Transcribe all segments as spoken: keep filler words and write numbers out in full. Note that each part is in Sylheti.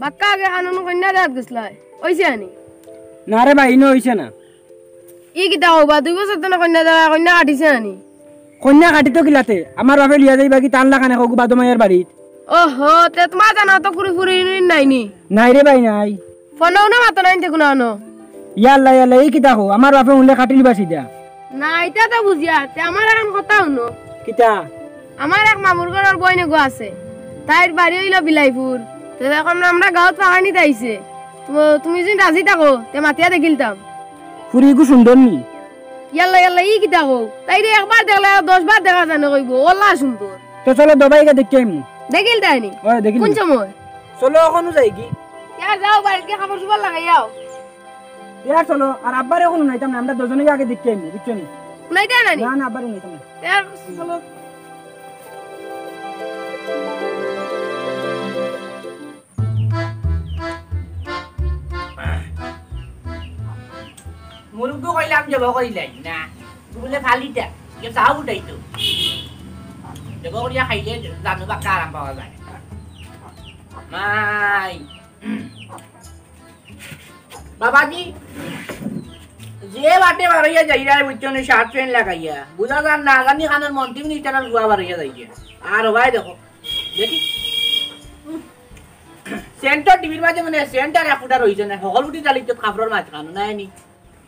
বাক্কা আগে খান অনো কইন্যা দেখাত গেছলায়, অইছে আনি? না রে ভাই, ইনো অইছে না। ই কিতা কও বা, দুই বছর তো না কইন্যা দেখা, কইন্যা কাটিছে আনি? কইন্যা কাটিতো কিলাতে, আমার বাপে লইয়া যাইবা কি তান লাখান এক অগু বাদো মাইয়ার বাড়িত। ওহো, তে তুমার জানা তো কুড়ি ফুড়ি নাই নি? নাই রে ভাই, নাই। ফোনও না মাতো নাই তে কুনানো। ইয়াল্লা, ইয়াল্লা, ই কিতা কও? আমার বাপে হুনলে কাটিলিবা সিধা। না, ইতা তো বুঝিয়ার, তে আমার অখন কথা হুনো। কিতা? আমার এক মামুর ঘরর বইন এগু আছে, তাইর বাড়ি অইলো বিলাইপুর। তে অখন আমরা গাঁওত ফাগানিত আইছে। তু-, তুমি যুদি রাজি থাকো, তে মাতিয়া দেখিলতাম। ফুড়ি এগু সুন্দর নি? ইয়াল্লা, ইয়াল্লা, ই কিতা কও? তাইরে একবার দেখলে আরো দশ বার দেখা যায় না কইবো, অলা সুন্দর। তে চলো, দবাইগা দেখিয়া আইমু। দেখিলতায় নি? অয়, দেখিলমু। কুন সময়? চলো, অখনউ যাইগি। ইয়া যাও, বাড়িত গিয়া কাপড় চোপড় লাগাই আও। ইয়া চলো, আর আব্বারে অখন হুনাইতাম না, আমরা দুইজনে আগে দেখিয়া আইমু, বুঝছো নি? হুনাইতায় না নি? না, না, আব্বারে হুনাইতাম না। ইয়া চলো। মুরুব্বি কইলাম যে বউ কইলাই না, বুলে ফালিতা, ইয়ে চাও উঠাইতো। যে বউ করিয়া খাইলে জানো বা কার আরাম পাওয়া যায়। মাই। বাবাজি, যে বাটে বারইয়া যাইরায়, বুঝছো নি, শার্ট প্যান্ট লাগাইয়া, বুঝা যার না জানি খানোর মন্ত্রী মিনিস্টারর ফুয়া বারইয়া যাইরা। আর ও ভাই দেখো, দেখি, সেন্টর টিভির মাঝে মানে সেন্টার এক ফুটা রইছে না, হকল উঠি চালিত কাপড়র মাঝখানো নাই নি।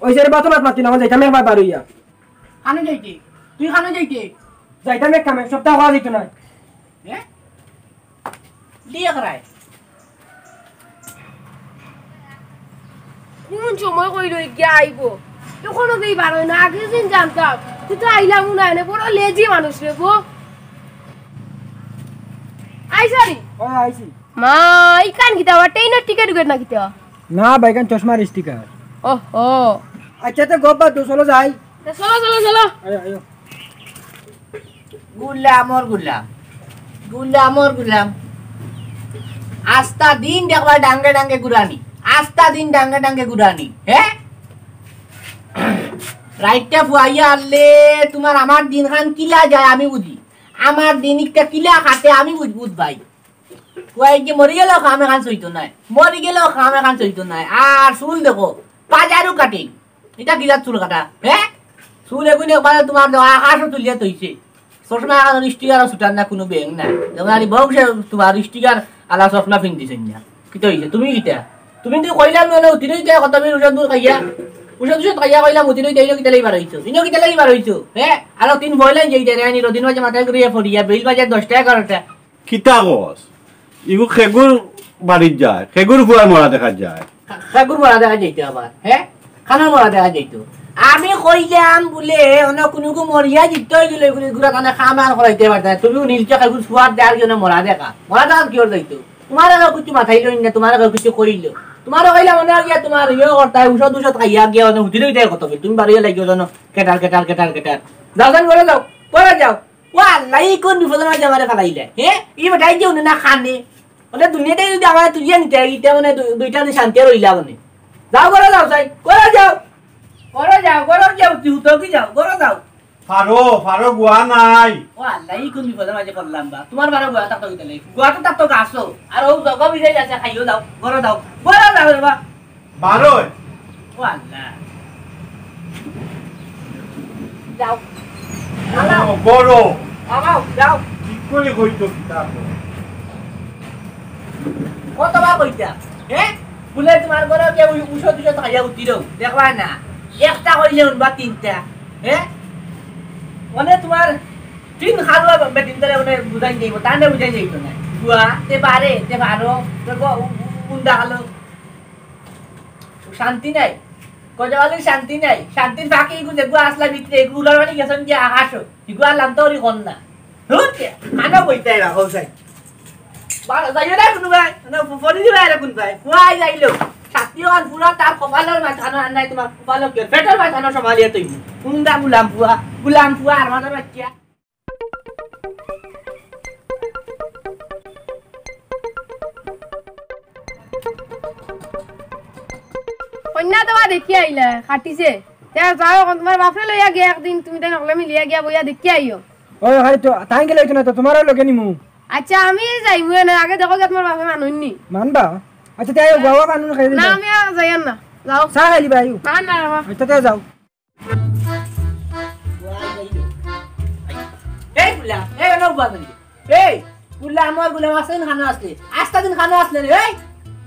ওই যে রে, বাতো মাত মাতি না, আমার যাইতাম একবার বারইয়া। খানো যাইতে? তুই খানো যাইতে? যাইতাম এক কামে, সপ্তাহ খাওয়া যাইতো না। হ্যাঁ? দিয়ে করায়। কোন সময় কইলো গিয়া আইবো? তখনও দেই বারোয় না, আগে দিন জানতাম। তুই তো আইলাম না, এনে বড় লেজি মানুষ রে গো। আইসারি? ও, আইছি। মা, ইখান কিতা, আবার ট্রেনের টিকিট উকেট না কিতা? না ভাই, ইখান চশমার স্টিকার। ওহো। আচ্ছা, তে গপ বাদ দেও, চলো যাই। তে চলো, চলো, চলো। আয়ো, আয়ো। গুলামর গুলাম, গুলামর গুলাম। আস্তা দিন দেখবা ডাঙ্গে ডাঙ্গে গুরানি, আস্তা দিন ডাঙ্গে ডাঙ্গে গুরানি, হ্যাঁ? রাইতটা ফুয়াইয়া আনলে তুমার আমার দিন খান কিলা যায় আমি বুঝি, আমার দিন একটা কিলা খাটে আমি বুঝ-, বুঝ ভাই। ফুয়াই যে মরি গেলেও কাম এখান চইতো নায়, মরি গেলেও কাম এখান চইতো নায়। আর চুল দেখো, বাজারও কাটে। ইটা কিলার চুল কাটা, হ্যাঁ? চুল এগুন একবারে তুমার দেওয়া আকাশও তুলিয়া তইছে। চশমা এখান স্টিকারও ছুটার না, কুনু ব্যাং না। যেমন আরে বউ সে তুমার স্টিকার আলা চশমা ফিন্দিছে না। কিতা অইছে? তুমি কিতা? তুমি তো কইলাম না, উঠি রইতে কত বের উষদ দুধ খাইয়া। উষদ উষদ খাইয়া কইলাম উঠি রইতে, ইনো কিতা লাগি বার অইছো? ইনো কিতা লাগি বার অইছো? হ্যাঁ? আরো তিন বইলাই যাই যায়, আনি রদিন মাঝে মাথায় ঘুরিয়া পড়িয়া, বেইল বাজার দশটায় এগারোটা। কিতা কস? ইগু খেগুর বাড়িত যায়, খেগুর ফুয়ার মরা দেখা যায়। খা-, খেগুর মরা দেখা যাইতো আবার, হ্যাঁ? খানোর মরা দেখা যাইতো। আমি কইলাম বুলে, অন্য কুনুগু মরিয়া জিততে অইগেলে, এগুলি গুড়া কানে খাম আর করাইতে পারতে না। তুমিও নিজে খেগুর ফুয়ার দেয়ার জন্য মরা দেখা। মরা দেখা কিওর যাইতো? তুমার আগে কিছু মাথায় লইন না, তুমার আগে কিছু কইল। তুমার কইলাম মনে হয় গিয়া তুমার ইয়ে করতে হয়, উষদ উষদ খাইয়া গিয়া অন্য হুতি লইতে কত বের। তুমি বাড়িয়ে লাগিও জানো, কেটার, কেটার, কেটার, কেটার। যাও, যাও, ঘরে যাও, ঘরে যাও। ও আল্লাহ, ই কোন বিপদর মাঝে আমারে ফালাইলে? হে? ই বেটায় যে উনি না খানে। ওটা দুনিয়াটাই যদি আমারে তুলিয়া নিতে হয়, ইটা মানে দু-, দুইটা দিন শান্তি আর অইলা মানে। যাও, ঘরে যাও, যাই। ঘরে যাও। ঘরে যাও, ঘরে যাও, তুই উঠো কি যাও, ঘরে যাও। ফারো, ফারো গুয়া নাই। ও আল্লাহ, ই কোন বিপদর মাঝে পড়লাম বা? তুমার ফারো গুয়া থাকতো কিতা লাগি? গুয়া তো থাকতো গাছো। আর ও জগা বিলাই আছে, খাইও যাও, ঘরে যাও। ঘরে যাও রে বা। বারোয়। ও আল্লাহ। যাও। ও, বড়। বাবা, যাও। ঠিক করে কইতো কিতা কর। কতবা কইতা? হে? বুলে তুমার ঘরে কেউ উষদ উষদ খাইয়া উঠিল। দেখবা না? একটা কইলে উনবা তিনটা। হে? মানে তুমার তিন খালুয়া বেটিন তারে মানে বুঝাই যাইব। তানে বুঝাই যাইতো না। বুয়া, তে পারে, তে পারো। তে গ-, উ-, উ-, উন্দা খালো। শান্তি নাই, গজাওয়ালির শান্তি নাই, শান্তির ফাঁকি এগু যেগু আসলা ভিতরে, এগু উলার বাড়ি গেছেন যে আকাশ, এগু আর লামতা ওরি কর না। হুট, খানা বইতে এরা, হো সাই। বারো, যাইও না কোনো ভাই, না, ফোন দিবে এরা কোন ভাই, ফুয়াই যাইলো। শান্তি ওর পুরা তার কপালের মাঝখানো আর নাই, তোমার কপালও কি, পেটের মাঝখানো সমালিয়া তুই। কুন্দা গুলাম ফুয়া, গুলাম ফুয়া, আর মাথার বাচ্চা। কইন্যা তো বা দেখি আইলা, কাটিছে। তে যাও, অখন তুমার বাপরে লইয়া গিয়া একদিন তুমি তাই নকলে মিলিয়া গিয়া বইয়া দেখি আইও। ওই, ওই তো, তাই গেলে হইতো না তো, তুমারও লগে নিমু। আচ্ছা, আমি যাইমু না, আগে দেখো গিয়া তুমার বাপে মানইন নি। মানবা? আচ্ছা, তে আইও, বাবা, পানি খাই না, দিবা। আমি আর যাইয়ার না। যাও। চা খাই দিবা, আইও। না, না, বাবা। আচ্ছা, তে যাও। এই বুলা, এই না উবা দিলি। এই বুলা, আমার বুলা মাসে দিন খানা আসলে। আস্তা দিন খানা আসলে রে, এই।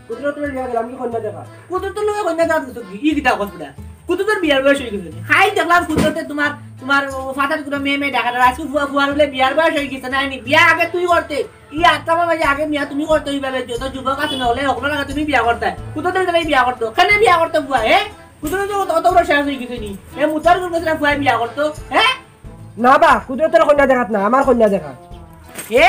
কুদরতর লগে গেলাম কি কইন্যা দেখা? কুদরতর লগে কইন্যা দেখা দিছো কি? ই কিতা কথা বুলা? কুদরতর বিয়ার বয়স অই গেছে। খাই দেখলাম কুদরতে তোমার, তোমার ও ফাটার গুলো মেয়ে মেয়ে দেখা যায়। আজকে ফুয়া, ফুয়ার বলে বিয়ার বয়স অই গেছে, নায় নি? বিয়া আগে তুই করতে। ই আত্মা বাবা যে আগে মিয়া তুমি করতে অইবা, যত যুবক আছে না হলে ওগুলো লাগে তুমি বিয়া করতে। কুদরতর তারাই বিয়া করতো। কেনে বিয়া করতো ফুয়া, হে? কুদরতর তো অত বড় সাহস অই গেছে নি? এ মুতার গুলো গেছে না ফুয়া বিয়া করতো, হে? না বা, কুদরতর কইন্যা দেখাত না, আমার কইন্যা দেখাত। এ?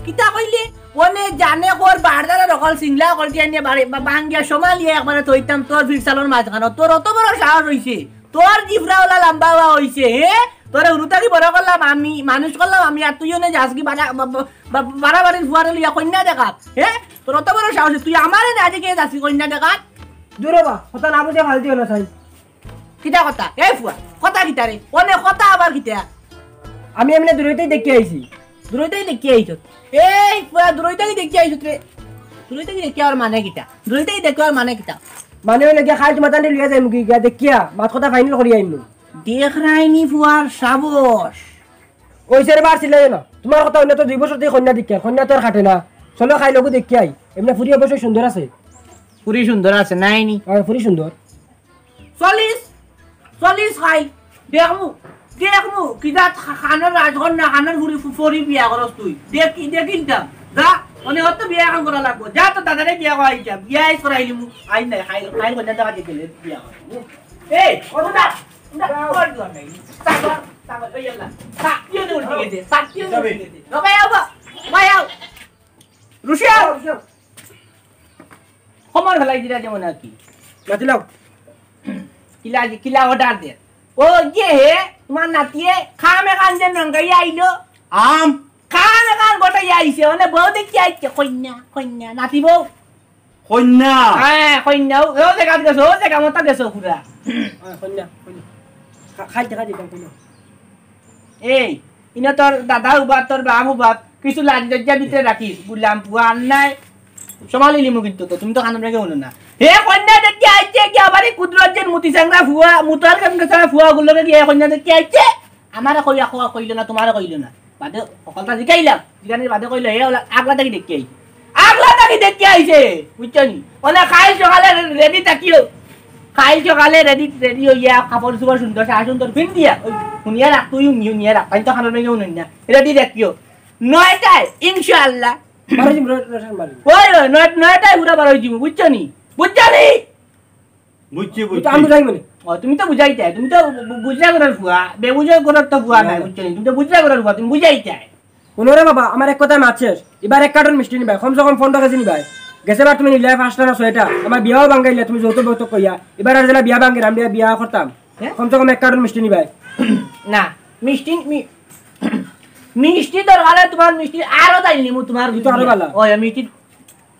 কিতা কইলে? ওনে জানে কর বারদারা রকল সিংলা কর দিয়া নিয়া বাড়ি, বা-, বাঙ্গিয়া সমালিয়া একবারে থইতাম তোর ফিরসালর মাঝখানো। তোর অত বড় সাহস অইছে? তোর জিফরাওয়ালা লম্বা হওয়া অইছে, হে? তোরে হুরু থাকি বড় করলাম আমি, মানুষ করলাম আমি, আর তুই ওনে যাস কি বাড়া-, বা-, বা-, বা-, বাড়াবাড়ির ফুয়ারে লইয়া কইন্যা দেখাত, হে? তোর অত বড় সাহস, তুই আমারে না আজকে যাস কি কইন্যা দেখাত? দূর বা, কথা না বুঝে ফাল দিও না, সাই। কিতা কথা? এই ফুয়া, কথা কিতা রে? ওনে কথা আবার কিতা? আমি এমনে দূরইতেই দেখি আইছি। দূরইতেই দেখি আইছত? এই ফুয়া, দূরইতেই দেখি আইছত রে। দূরইতেই দেখি আর মানে কিতা? দূরইতেই দেখি আর মানে কিতা? মানে অইলে গিয়া খাইল তোমার তান্ডে লইয়া যাইমু কি গিয়া দেখিয়া, মাত কথা ফাইনাল করি আইমু। দেখরায়নি ফুয়ার সাবস। ওই স্যার বার ছিল না। তোমার কথা অইলে তো দুই বছর থেকে কইন্যা দেখিয়া, কইন্যা তো আর খাটে না। চলো খাই লগু দেখিয়া আই। এমনে ফুরি অবশ্যই সুন্দর আছে। ফুরি সুন্দর আছে, নায় নি? হ্যাঁ, ফুরি সুন্দর। চল্লিশ, চল্লিশ খাই। দেখমু, দেখমু, কিতা খা-, খানোর রাজকন্যা, খানোর ফুরি ফু-, ফুরি বিয়া করস তুই। দেখি, দেখিন তা। যা, মানে অত বিয়া এখন করা লাগবো। যা তো দাদারে বিয়া করাই যা। বিয়া ইস করাই লিমু। আই নাই, খাই, খাই কইন্যা দেখা দেখলে বিয়া করাই। এই, ওটা, ওটা, ওর দোয়া নাই। তারপর, তারপর, ওই আল্লাহ। সাকিও নে উল্টে গেছে, সাকিও নে উল্টে গেছে। ও ভাই, আও, ভাই, আও। রুশিয়া, রুশিয়া। খবর ফেলাই দিলা যেমন আর কি। মাতিলাও। কিলা, কিলা অর্ডার দে। ও যে হে, তোমার নাতিয়ে খাম এখান যে নঙ্গাইয়া আইলো। আম। খাম এখান গোটাইয়া আইছে, মানে বউ দেখি আইছে, কইন্যা, কইন্যা, নাতি বউ। কইন্যা। হ্যাঁ, কইন্যা, ও, ও জায়গা গেছো, ও জায়গা মতো গেছো পুরা। হ্যাঁ, কইন্যা, কইন্যা। খা-, খাইতে, খাইতে, কইন্যা। এই, ইনো তোর দাদা উবাত, তোর বাপ উবাত, কিছু লাজ লজ্জা ভিতরে রাখিস, বুললাম, পুয়া আর নাই, সমালি লিমু কিন্তু তো, তুমি তো কান্দন রেখে হলো না। হে কইন্যা দেখি আইছে কি আবার এই কুদরত যে মুতি চাংরা ফুয়া, মুতার কাছে ফুয়া গুলোকে গিয়ে কইন্যা দেখি আইছে, আমারে কইয়া কওয়া কইলো না, তোমারে কইলো না। বাদে হকলতা জিকাইলাম, জিকানির বাদে কইলো, "হে ওলা আগলা থাকি দেখি আইছে।" আগলা থাকি দেখি আইছে, বুঝছো নি? ওলা খাইল সকালে রে-, রেডি থাকিও। খাইল সকালে রেডি, রেডি হইয়া কাপড় চোপড় সুন্দর, সাজ সুন্দর পিন্দিয়া, ওই হুনিয়া রাখ, তুই হুনি-, হুনিয়া রাখ, তাই তো খানোর মেয়ে হুনি না। রেডি থাকিও। নয়টায়, ইনশাআল্লাহ। বারো দিন রোজ, রোজ বারো দিন। ওই, ওই, নয়-, নয়টায় পুরা বারো দিন, বুঝছো নি? বুঝছো নি? বুঝছি, বুঝছি। আমি বুঝাই মানে। ও, তুমি তো বুঝাইতায়, তুমি তো বু-, বুঝা করার ফুয়া, বেবুঝা করার তো ফুয়া নাই, না। বুঝছো নি? তুমি তো বুঝা করার ফুয়া, তুমি বুঝাইতায়। হুনো রে বাবা, আমার এক কথায় মাত শেষ। এবার এক কার্টন মিষ্টি নিবায়, কমসে কম পনেরো কেজি নিবায়। গেছে বার তুমি নিলায় পাঁচটা না ছয়টা, আমার বিয়াও ভাঙ্গাইলে তুমি যৌতুক বৌতুক কইয়া। এবার আর যেলা বিয়া ভাঙ্গের, আমি বিয়া করতাম। হ্যাঁ? কমসে কম এক কার্টন মিষ্টি নিবায়। না, মিষ্টি, মি-, মিষ্টি দরকার অয় তোমার মিষ্টি আরো তাই নিমু তোমার তুই তো আরো ভালা। ওই মিষ্টি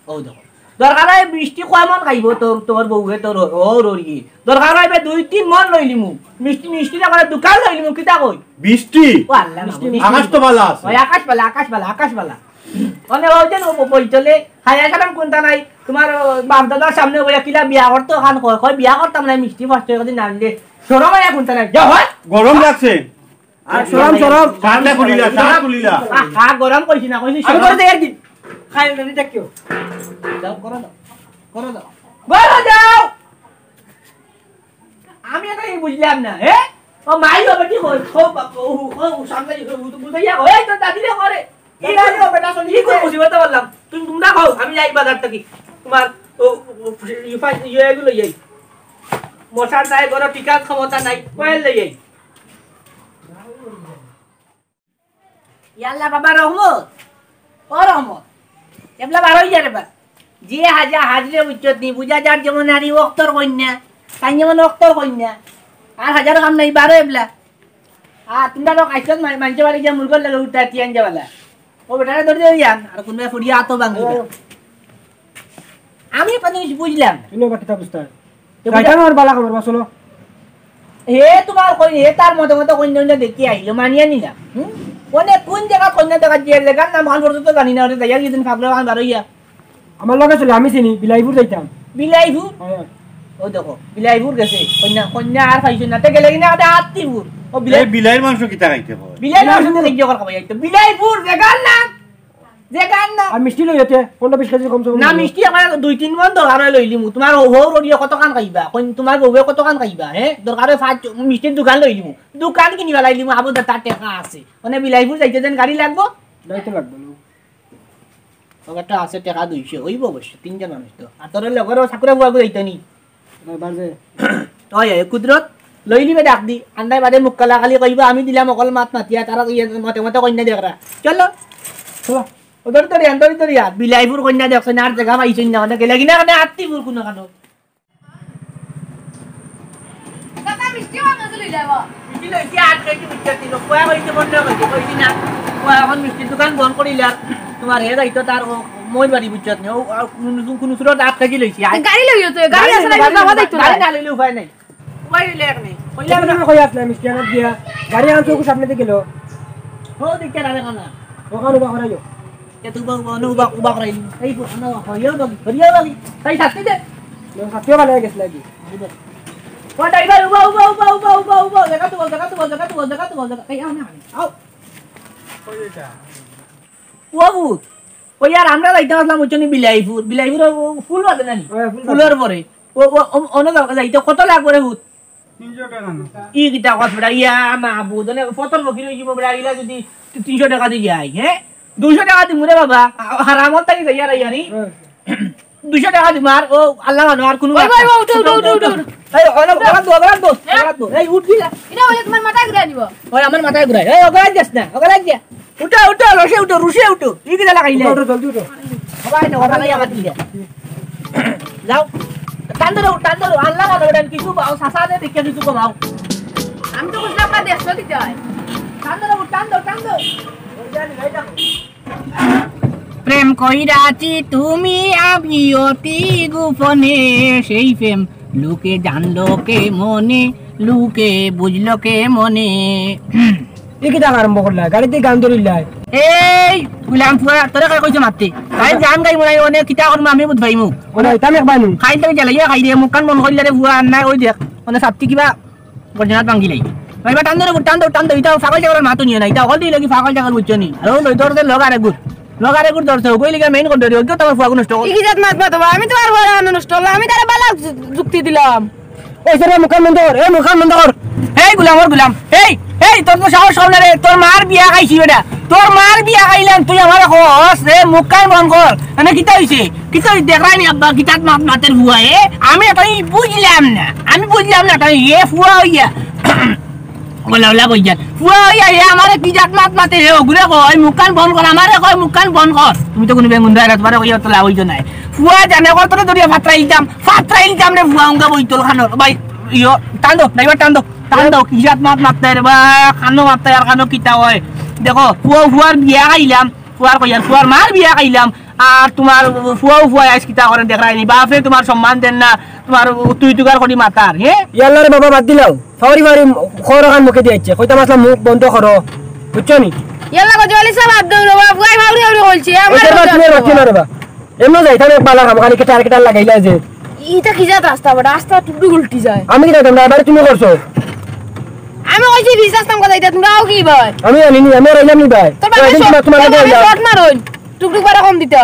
ও দেখো। দরকার অয় মিষ্টি কয় মন খাইবো তোর, তোর বউয়ে তোর ও রড়ি। দরকার অয় বে দুই তিন মন লইলিমু। মিষ্টি, মিষ্টি না করে দোকান লইলিমু, কিতা কই? বৃষ্টি? ও আল্লাহ না, মিষ্টি, বৃষ্টি। আকাশ তো ভালা আছে। ওই আকাশ ভালা, আকাশ ভালা, আকাশ ভালা। মানে ওই যে ও বই চলে, হায়া সালাম কোনটা নাই? তোমার, ও, বাপ দাদার সামনে ওই কিলা বিয়া করতো, ওখান কয়, কয় বিয়া করতাম না, মিষ্টি ফার্স্ট হয়ে নাম দে। শরম হায়া কোনটা নাই? যা হয়। গরম লাগছে। আর শরম, শরম। শার্টটা খুলিলা, শার্ট খুলিলা। আ, আ, গরম কইছি না, কইছি আমি শরম। করে দেই আর কি। খাই না, এটা কেউ। যাও, করো দাও। করো দাও। করো দাও। আমি এটা কি বুঝলাম না, হ্যাঁ? ও মাই হবে কি কই? ও বাপ, ও, ও, ও, সামনে, ও, ও, তো বুঝাইয়া, ওই তো দাদিরে করে। কি দাদি রে? ও বেটা, শুনি কি করে বুঝি বলতে পারলাম? তুমি, তোমরা খাও, আমি যাই বাজার থাকি। তোমার, ও, ও, ও, ইয়ে, ইয়ে, এগুলো ইয়ে। মশার নাই, বড় টিকার ক্ষমতা নাই, কয়েল লই যাই। ইয়াল্লা বাবা রহমত, ও রহমত, এবলা বারোই যা রে বা। যে হাজা হাজরে উচ্চত নি, বুঝা যার যেমন নারী অক্তর কইন্যা, তাই যেমন অক্তর কইন্যা। আর হাজার কাম নাই, বারো এবলা। আর তোমরা লোক আইসত মা-, মানছে বাড়ি গিয়া মুরগর লগে উঠতে আছি আনছে বালা। ও বেটারে ধরে দিয়ে যান, আর কোন ফুড়িয়া আতো ভাঙবে। ও। আমি একটা জিনিস বুঝলাম। তুমি আবার কিতা বুঝতে হয়? তো যাইতাম বুঝা- আমার বালা খবর, বা চলো। হে তোমার কই, হে তার মতো মতো কইন্যা কইন্যা দেখি আইলো, মানিয়া নিলাম। হুম? কোনে কোন জায়গা কইন্যা দেখা যে জায়গার নাম ভালো পর্যন্ত জানি না, ওরে যাইয়া গিয়ে দিন ফাগলো আন বারোইয়া। আমার লগে চলে, আমি চিনি, বিলাইপুর যাইতাম। বিলাইপুর? অয়, অয়। ও দেখো, বিলাইপুর গেছে, কইন্যা, কইন্যা আর পাইছে না, তে গেলে কিনা আদে আত্তিপুর। ও বিলাই-, এই বিলাইর মাংস কিতা খাইতে কয়? বিলাইর মাংস তো খাইতে কয়, খাওয়া যাইতো। বিলাইপুর, জাগার নাম, জাগার নাম। আর মিষ্টি লই যেতে, পনেরো বিশ কেজি কমসে কম না, লইও। মিষ্টি আমার দুই তিন মন দরকার অয় লইলিমু। তুমার হউ, হউ রড়িয়ে কতখান খাইবা? কইন-, তুমার বউয়ে কতখান খাইবা? হে? দরকার অয় পাঁচ, মিষ্টির দোকান লইলিমু। দোকান কিনিবা লাইলিমু, আবু দা তার টেকা আছে। মানে বিলাইপুর যাইতে যেন গাড়ি লাগবো? যাইতে লাগবো না। পকেটো আছে টেকা দুইশো, অইবো অবশ্য, তিনজন মানুষ তো। আর তোর লগরও চাকরা বুয়া গো যাইতো নি। না, বাজে। অয়, অয়, কুদরত, লইলিবে ডাক দি, আন্দাই বাদে মুখ কালা কালি কইবা, আমি দিলাম অকল মাত মাতিয়া, তারা ইয়ে মতে মতে কইন্যা দেখরা। চলো। চলো। ও ধরি ধরি আন, ধরি ধরি আন, বিলাইপুর কইন্যা দেখছে না, আর জাগা পাইছইন না, মানে গেলে কিনা, মানে আত্তিপুর কুনো কানো। কাকা, মিষ্টি কত আছে লই যাইবা? মিষ্টি লইছি আট কেজি, বুঝছো নি? পুয়া কইছে বন্ধ কইছে, কইছি না। পুয়া অখন মিষ্টির দোকান বন্ধ করিলার। তুমার হে যাইতো তার ও মইর বাড়ি, বুঝছো নি? ও, আর কুনু, কুনু সুরত আট কেজি লইছি। আর গাড়ি লইও তো, গাড়ি গাড়ি আছে না, লইলে, বাবা যাইতো না। গাড়ি না লইলে উপায় নাই। উপায় অইলে এক নেই। কইলে তুমি না। কই আসলে মিষ্টি আনাত দিয়া? গাড়ি আনছো, সামনে দিয়ে গেল। ও, দেখতে না, দেখো না। ওখানে উবা করাইও। এ তুই উবা, উবা, উবা, উবা করাই। এই, উবা, না, হরিয়াও বাগি, হরিয়াও বাগি। তাই শাস্তি দে। না, শাস্তিও ভালো হয়ে গেছে নাকি? ও ড্রাইভার, উবা, উবা, উবা। দেখা তো বল, দেখা তো বল, দেখা তো বল, দেখা তো বল, দেখা। এই, আও না, আও। ও বাবু, ওই আর আমরা যাইতাম আসলাম, বুঝছো নি, বিলাইপুর। বিলাইপুর ও, ও ফুল বাদে নানি? হ্যাঁ, ফুল বাদে। ফুলর পরে। ও, ও, ও, অন্য জায়গা যাইতে কত লাগবো রে হুত? তিনশো টেকা না। ই কিতা কস বেটা, ইয়া মাবুদ, অনে ফতর ফকির অই যিবো বেটা, ইলা যদি তি-, তিনশো টেকা দি যাই, হে? দুইশো টেকা দিমু রে বাবা, আ-, হারামত থাকি যাই আর ইয়ারি। হুম। দুইশো টেকা দিমু আর, ও আল্লাহ মানো আর কুনু ওই, ওই, ওই, উঠো, উঠো, উঠো, উঠো। এই, ওখানে, ওখানে দো, ওখানে দো, হ্যাঁ? ওখানে দো। এই, উঠ গিলা। ইটা অইলে তুমার মাথা ঘুরাই নিবো। ওই আমার মাথা ঘুরাই। এই, ওখানে যাস না, ওখানে যা। উঠো, উঠো, রসে উঠো, রসে উঠো। ই কিতা লাগাইলে? উঠো, উঠো, জলদি উঠো। বাবা, এই তো কথা নাই আমার দিকে। যাও। টান ধরো, টান ধরো। আল্লাহ ভালো ওটা কিছু পাও, সাসা দে দেখে কিছু কমাও। আমি তো বুঝলাম না, দেড়শো দিতে হয়। টান ধরো, টান দাও, টান দাও। প্রেম কইরাছি তুমি আমি অতি গোপনে, সেই প্রেম লোকে জানলো কে মনে, লোকে বুঝলো কে মনে। ই কিতা আরম্ভ করলা? গাড়িতে গান ধরিলাই। এই গুলাম ফুয়া, তোরে কে কইছে মাততে? গাড়ি গান গাইমু না, অনে কিতা করমু আমি বুঝ পাইমু। অনে ইতা আমি একবার নু। খাইল তো জ্বালাইয়া খাই দে, মুখখান বন্ধ করিলা রে ফুয়া, আর নাই ওই দেখ, অনে সাপ্তি কিবা গর্জনাত ভাঙ্গি লাই। ভাইবা টান ধরো, টান দাও, টান দাও, ইতা পাগল ছাগলর মাত নিও না, ইতা হকল দিলে কি পাগল ছাগল বুঝছো নি? আর ও লই ধরতে লগ আরেক গুর, লগ আরেক গুর ধরছে, ওগই লিগা মেইন কন্ট্রোল, ওগই তো আমার ফুয়া নষ্ট। ই কিজাত মাত মাতো বা? আমি তো আর ফুয়া নষ্ট হলাম, আমি তারে বালা যু-, যুক্তি দিলাম। ওই ছেলে মুখখান বন্ধ কর, এই মুখখান বন্ধ কর। এই গুলাম, ওর গুলাম, এই, এই, তোর তো সাহস কম না রে, তোর মার বিয়া খাইছি বেটা, তোর মার বিয়া খাইলাম, তুই আমারে কস রে, মুখখান বন্ধ কর। মানে কিতা হইছে? কিতা হইছে? দেখরায় নি আব্বা, কিতাত মাত মাতের ফুয়া, এ? আমি এটাই বুঝলাম না, আমি বুঝলাম না, তাই এ ফুয়া হইয়া। ওলা, ওলা, বইয়া। ফুয়া হইয়া, এ আমারে কিজাত মাত মাতে, এ ওগুরে কয়, মুখখান বন্ধ কর, আমারে কয়, মুখখান বন্ধ কর। তুমি তো কুনু বেঙ্গুন দেয় না, তুমারে কইয়া তো লাভ হইতো নায়। ফুয়া জানে কত ধরিয়া ফাতরা ইলতাম, ফাতরা ইলতাম রে ফুয়া, উঙ্গা বইতল খানোর। ভাই, ইয়ো, টান দাও, ড্রাইভার টান দাও, টান দাও, কিজাত মাত মাততায় রে বা, খানো মাততায় আর খানো কিতা হয়। দেখো, ফুয়া, ফুয়ার বিয়া খাইলাম, ফুয়ার কইয়ার, ফুয়ার মার বিয়া খাইলাম, আর তুমার ফুয়াও ফুয়া আইজ কিতা করেন দেখরায় নি, বাপে তুমার সম্মান দেন না, তুমার তুই তুকার করি মাতার, হে? ইয়াল্লা রে বাবা, বাদ দিলাও। ফাউরি ফাউরি খবর খান মুখে দিয়াইছে। কইতাম আসলাম মুখ বন্ধ করো। বুঝছো নি? ইয়াল্লা গজওয়ালি সাব, বাদ দেও রে বাবা, ফুয়াই ফাউরি ফাউরি কইছে। আমার এটার বাদ কথা তুমি আছে বাদ দিও না বাবা। রে বা। এমন যাইতাম এক বালা খাম, খালি কেটার কেটার লাগাইলা যে। ইটা কিজাত রাস্তা বেটা, রাস্তা টুকটুক উল্টি যায়। আমি কিতা জানতাম, ড্রাইভার তুমি করছো। আমি কইছি রিচার্জ নাম কথা, ইটা তোমরা আও কি ভাই? আমি জানি নি, আমি আর আইলাম নি ভাই। তোর বাবা একদিন শর্ট, তোমার, তোমার তোর লগে বাবা আইলাম। শর্ট মারইন। টুকটুক বাড়া কম দিতা।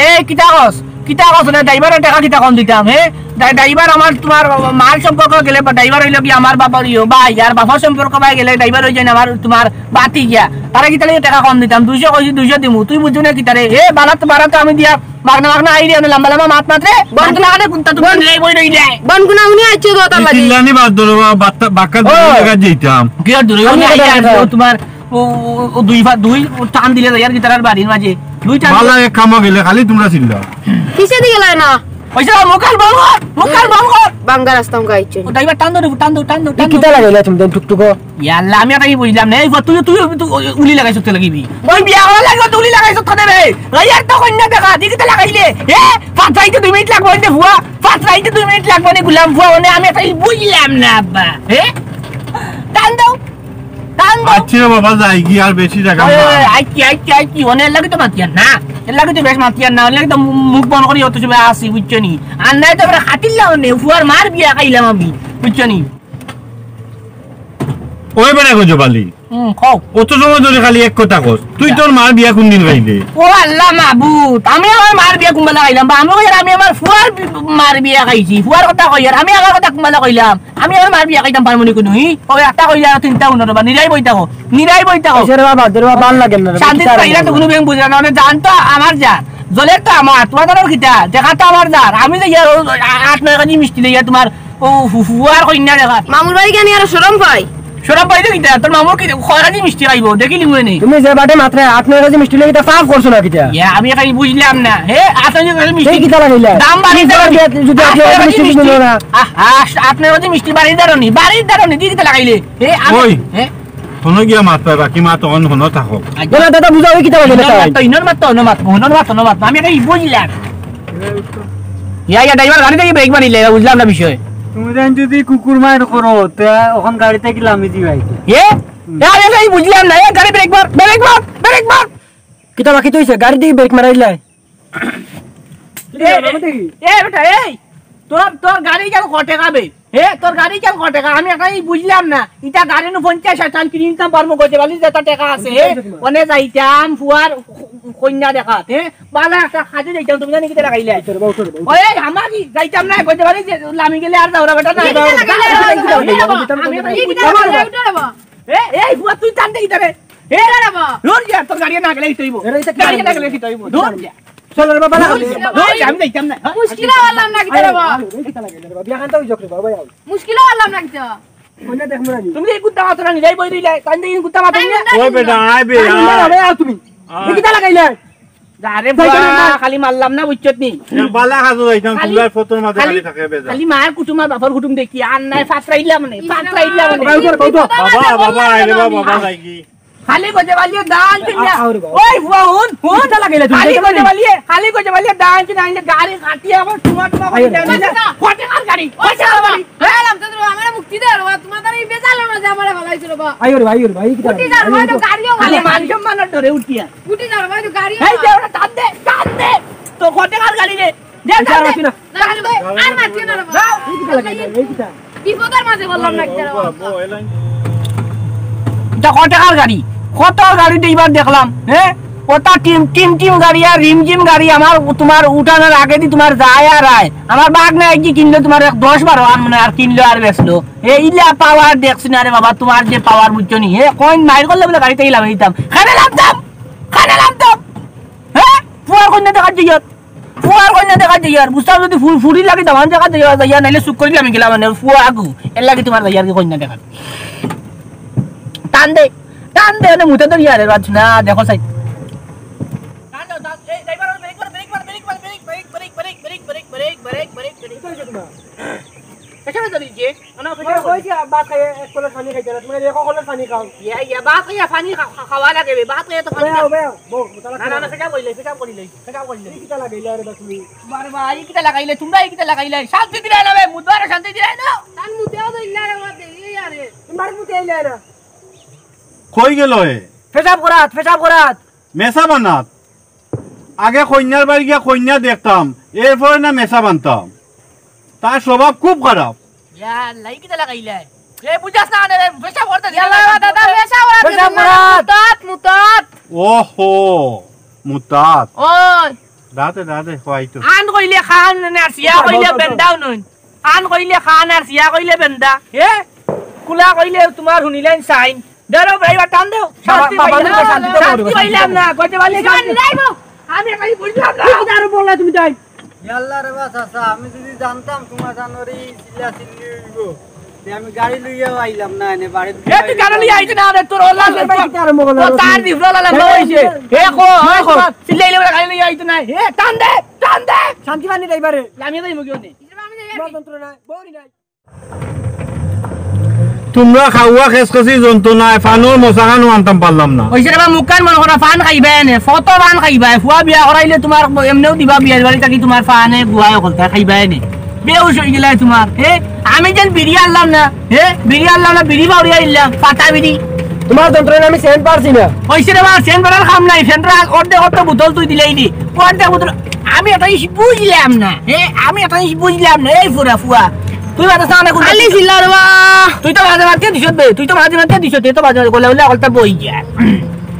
এই, কিতা কস? কিতা কস? না, ড্রাইভারর টেকা কিতা কম দিতাম, হে? ড্রাই-, ড্রাইভার আমার তুমার মার সম্পর্ক গেলে, বা ড্রাইভার অইলো কি আমার বাবার ইয়ো, ভাই, আর বাবার সম্পর্ক ভাই গেলে, ড্রাইভার অই যায় না আমার তুমার বাতি গিয়া। তারে কিতা লাগি টেকা কম দিতাম? দুইশো কইছি, দুইশো দিমু। তুই বুঝছু না কিতা রে? এ, বালা তো, বালা তো আমি দিয়া, মাগনা মাগনা আইরে, আমি লাম্বা লাম্বা মাত মাত রে। বন- বাগনা মাগনা কুনটা তুমি বন- লাই বই রইলে। বন কুনা উনি আইছে তো তার লাগি। চিল্লানি বাদ ধরো, বাক্কা, বাক্কা ও। দূরে জায়গা যাইতাম। কি আর দূরে আমি উনি আইয়া কথা আছে, ও তুমার ও, ও, ও দুই ফা-, দুই টান দিলে যাইয়ার গিটারর বাড়ির মাঝে। দুই টান বালা দিলে। এক কামো গেলে খালি তুমরা চিল্লাও। কিসে দি গেলায় না? ওই যে মুখান বল কর, মুখান বল কর। বাঙ্গা রাস্তা মুখা আইছে। ও ড্রাইভার টান দাও, টান দাও, টান দাও, ই টান কিতা দাও। লাগাইলা তুমি দেন টুকটুকো? ইয়াল্লা, আমি এটাই বুঝলাম না। এই তুই, তুই, তুই উলি লাগাইছ তো লাগিবি। ওই বিয়া হওয়া লাগবে তো উলি লাগাইছ তো দেবে। ওই একটা কন্যা দেখা, দেখি তো লাগাইলে। এ, ফাতরাইতে দুই মিনিট লাগবো, ওই যে ফুয়া। ফাতরাইতে দুই মিনিট লাগবো নি গুলাম ফুয়া, মানে আমি এটাই বুঝলাম না আব্বা। এ? টান দাও। টান দেও। আচ্ছা রে বাবা, যাইগি, আর বেশি জাগা ওই, ওই, না। ওই, আইছি, আইছি, আইছি, অনে এর লাগি তো মাতিয়ার না, এর লাগি তো বেশ মাতিয়ার না, এর লাগি তো মু-, মুখ বন্ধ করি অত সময় আসি, বুঝছো নি? আর নাই তো আমরা খাটিলাম নে, ফুয়ার মার বিয়া খাইলাম আমি, বুঝছো নি? ওই বেটা গজবালি, হুম, কও। অত সময় ধরি খালি এক কথা কস, তুই তোর মার বিয়া কোন দিন খাইলে? ও আল্লাহ মাবুদ, আমি আমার মার বিয়া কুম্বালা খাইলাম, বা আমি কইয়ার আমি আমার ফুয়ার বি-, মার বিয়া খাইছি, ফুয়ার কথা কইয়ার, আমি আমার কথা কুম্বালা কইলাম, আমি আমার মার বিয়া খাইতাম পারমু নি কুনু, হি? ও একটা কইলে আর তিনটা উনো রে বা, নিরাই বই থাকো, নিরাই বই থাকো। এসে রে বাবা, দে রে বাবা, ভালা লাগে না রে, শান্তি কিতা তো লাগে ইরা তো না? কুনু বেং বুঝে না, মানে জান তো আমার জান, জলের তো আমার, তোমার তো কিতা, দেখা তো আমার জান, আমি যে ইয়া, ও, আ-, আট নয় কেজি মিষ্টি লইয়া তোমার ও ফু-, ফুয়ার কইন্যা দেখা। মামুর বাড়ি গেলে আর শরম পাই। শরম পাই তো কিতা? তোর মামুর কি কয় কেজি মিষ্টি খাইবো? দেখিলি মনে নেই। তুমি যে বাটে মাত্র আট নয় কেজি মিষ্টি লইয়া কিতা পাপ করছো না কিতা? ইয়া, আমি খালি বুঝলাম না। হে, আট নয় কেজি মিষ্টি। এই কিতা লাগাইলা? দাম বাড়ি তুমি দাঁড়ানি। যদি আট নয় কেজি মিষ্টি দিল না। আহ, আহ, আট নয় কেজি মিষ্টি বাড়ি দাঁড়ানি, বাড়ি দাঁড়ানি, দিয়ে কিতা লাগাইলে? হে, আমি, ওই। হে? হনো গিয়া মাত পায়, বাকি মাত অখন হনো থাকো। আচ্ছা। না, না, দাদা, বুঝাও, এই কিতা লাগে না, ইনর তাই? মাত তো, ইনর মাত তো, অন্য মাত, হনো মাত, হনো মাত। আমি এটাই বুঝলাম। ইয়া, ইয়া, ড্রাইভার গাড়ি থাকি ব্রেক মারিলে, বুঝলাম না বিষয়। তুমি যেন যদি কুকুর মার করো, তে অখন গাড়ি থাকি লামি দিবাই। এ? এ, আমি এটাই বুঝলাম না। এ, গাড়ি ব্রেক মার, ব্রেক মার, ব্রেক মার। কিতা বাকি তো হইছে? গাড়ি থাকি ব্রেক মারাইলাই। এ, এ, এ, বেটা, এই, তোর, তোর গাড়ি কেন ঘটে খাবে? হে, তোর গাড়ি কেন ঘটে খা? আমি এটাই বুঝলাম না। ইটা গাড়ি নু পঞ্চাশ হাজার টান কিনি নিতাম পারমু, গজে বালি যেটা টাকা আছে, হে, ওনে যাইতাম, ফুয়ার কইন্যা দেখাত, হে, বালা একটা কাজে যাইতাম, তুমি জানি কিতা লাগাইলে? ওই, আমার কি যাইতাম না, গজে বালি যে লামি গেলে আর যাওরা বেটা না। এই কিতা লাগাইলে? আমি এটাই এই কিতা বুঝলাম না। লাগাইলে? উঠো রে বা। এ, এই ফুয়া, তুই টান দে কিতা রে? এ, এ রে বা। লড় যা, তোর গাড়ি না গেলে কিতা হইবো? এরে, এটা কি গাড়ি না গেলে কিতা হইবো? লড় যা। চলো রে বাবা, না, লড় যা, লড় যা, আমি যাইতাম না। মুশকিল হলাম না কিতা রে বা? আরে, এই কিতা লাগে রে বাবা? বিয়া খান তো ওই জোক রে বাবা, আও। মুশকিল হলাম না কিতা? কোনে দেখমু না নি? তুমি এই কুত্তা মাতরা নি, যাই বই দিলে, টান দে কুত্তা মাতরা নি। ওই বেটা, আয় বে, আয়। আয়। আরে, আও তুমি। আয়। এই কিতা লাগাইলে? আরে যাইতাম না। বা, খালি মারলাম না, বুঝছত নি? না, বালা কাজো যাইতাম, খালি, তোমরা ফটোর মাঝে খালি, খালি থাকে বেজা। খালি মার কুটুম আর বাপর কুটুম দেখি, আর নাই ফাতরাইলাম নে, ফাতরাইলাম নে। বাবা, বাবা, বাবা, আরে বাবা, বাবা, যাইগি। খালি গজে বালিয়ে দান চিনিয়া। আ-, আরে বাবা। ওই ফুয়া, হুন, হুন। কিতা লাগাইলা তুমি? খালি যাইতাম গজে না। বালিয়ে, খালি গজে বালিয়ে দান চিনিয়া, আইলে গাড়ি কাটিয়া আবার তোমার, তোমার আরে বাড়ি বাবা। যাবে না। ফটেকার গাড়ি, ফটেকার গাড়ি। আরে আল্লাহ, তো আমার মুক্তি দে রে বাবা, তোমার তার এই বেজাল মাঝে আমার ভালাই ছিল বাবা। আইও রে ভাই, আইও রে ভাই, কিতা উঠি যা, লাগাইলা? ভাই, তো গাড়িও উঠি যা। খালি মানসম্মানর ডরে উঠিয়া। উঠি যা, ভাই, তো গাড়িও এই যে ওরা টান দে, টান দে। তো ফটেকার গাড়ি রে। দে, এই যে টান আর দে। মাতিও না। টান দে। আর মাতিও না রে বাবা। যাও, এই কিতা লাগাইলা? এই কিতা? বিপদর মাঝে বললাম না, কিতা রে বাবা? ইটা কত টাকার গাড়ি? কত গাড়ি তো এবার দেখলাম, হে? ওটা টিম, টিম, টিম গাড়ি আর রিমঝিম গাড়ি, আমার তোমার উঠানোর আগেদি তোমার যায় আর আয়। আমার বাগনা একজি কিনলো তোমার এক দশ বারো আন মনে আর কিনলো আর বেচলো। হে, ইলা পাওয়ার দেখছি না রে বাবা, তোমার যে পাওয়ার বুঝছো নি? হে, কইন মাইর করলে বলে গাড়িতে ইলাম দিতাম। খানে লামতাম, খানে লামতাম। হে, ফুয়ার কইন্যা দেখাত যাইয়ার। ফুয়ার কইন্যা দেখাত যাইয়ার। বুঝতাম যদি ফু-, ফুড়ি লাগি দামান জাগাত যাইয়ার, যাইয়ার, নাইলে চুপ করিলে আমি গেলাম, মানে, ফুয়া আগু। এর লাগি তোমার যাইয়ার কি কইন্যা দেখাত। টান দে, টান দে, এনে মুতে ধরিয়া রে, বাজ না, দেখো সাই। টান দাও, টান, এই, ড্রাইভার, ব্রেক মার, ব্রেক মার, ব্রেক মার, ব্রেক, ব্রেক। পেছনে তো নিচে। না, না, তোমার পেছনে। কইছি, ভাত খাইয়া এক কলস পানি খাইতে না, তোমার এক কলস পানি খাও। ইয়া, ইয়া, ভাত খাইয়া পানি খা-, খা-, খাওয়া লাগে বে, ভাত খাইয়া তো পানি বেয়াও, খাওয়া। বেয়াও, বউ, তালা বেয়াও, খাও। না, না, সেটা কইলে, সেটা কইলে, সেটা কইলে। এই কিতা লাগাইলে আরে বা তুমি? বারে বা, এই কিতা লাগাইলে, তোমরা এই কিতা লাগাইলে? শান্তি দিলাই না বে, মুদারে শান্তি দিলাই না। তান মুতেও দিল না রে, আমার দেরি আরে। তোমার মুতে আইলে না। কই গেল এ? পেশাব করাত, পেশাব করাত। মেসা বানাত। আগে কইন্যার বাড়ি গিয়া কইন্যা দেখতাম, এরপরে না মেসা বানতাম। তার স্বভাব খুব খারাপ। ইয়া, লাই কিতা লাগাইলাই? এ, বুঝাস না, আরে, পেশাব করতে দিলা ইয়াল্লা, না। দাদা, পেশাব করাত পেশাব দিলা না। করাত। মুতাত, মুতাত। ওহো, মুতাত। ওই। দাঁতে, দাঁতে, খোয়াই তো। আন কইলে খান না, সিয়া কইলে বেন্দাও নইন। আন কইলে খান আর সিয়া কইলে বেন্দা। হে? কুলা কইলে তোমার হুনিলেন সাইন। ধরো ভাই, এবার টান দেও। বাবা, শান্তি বাবা, পাইলাম। শান্তি তো শান্তি করবে, পাইলাম শান্তি না। করবে। কইতে পারলে শান্তি। আমি খালি বুঝলাম না। কি আরো বললা তুমি তাই? ইয়াল্লা রে বা চাচা, আমি যদি জানতাম তোমার জানোয়ারি চিল্লা চিল্লি হইব, তে আমি গাড়ি লইয়াও আইলাম না, এনে বাড়িত এ, তুই গাড়ি লইয়া আইতে না রে, তোর ওলা আরে ভাই, কি আরম্ভ করলো? ও তার দিফরা লালা হইছে। এ, কো, এ, কো। চিল্লাইলে বলে গাড়ি লইয়া আইতে না। এ, টান দে, টান দে। শান্তি পানি ড্রাইভারে। লামিয়ে যাইব কেউ নেই। তোমার যন্ত্রণায়, বউরি নাই। তোমরা খাওয়া খেসখেসি যন্ত্রণায় ফানোর মশাখানও আনতাম পারলাম না। ওই সেটা মুখখান মনে করা ফান খাইবায় নে, ফত ফান খাইবায়, ফুয়া বিয়া করাইলে তোমার এমনেও দিবা বিয়ার বাড়ি থাকি তোমার ফানে গুয়ায় হকলতা খাইবায় নে। বেউস হয়ে গেলায় তোমার, হে? আমি যেন বিড়ি আনলাম না, হে? বিড়ি আনলাম না, বিড়ি বাউরি আনলাম, ফাটা বিড়ি। তোমার যন্ত্রণা আমি সেন্ট পারছি না। অইছে রে বা, সেন্ট পারার কাম নাই, সেন্ট পারার অর্ধেক অর্ধেক বোতল তুই দিলাইলি, অর্ধেক বোতল। আমি একটা জিনিস বুঝলাম না, হে, আমি একটা জিনিস বুঝলাম না, এই ফুরা ফুয়া, তুই মাথা সামনে কোন আলি জিল্লা রে বা। তুই তো মাঝে মাঝে দিছত বে, তুই তো মাঝে মাঝে দিছত, এ তো মাঝে মাঝে গলা উল্লা গলতা বই যায়।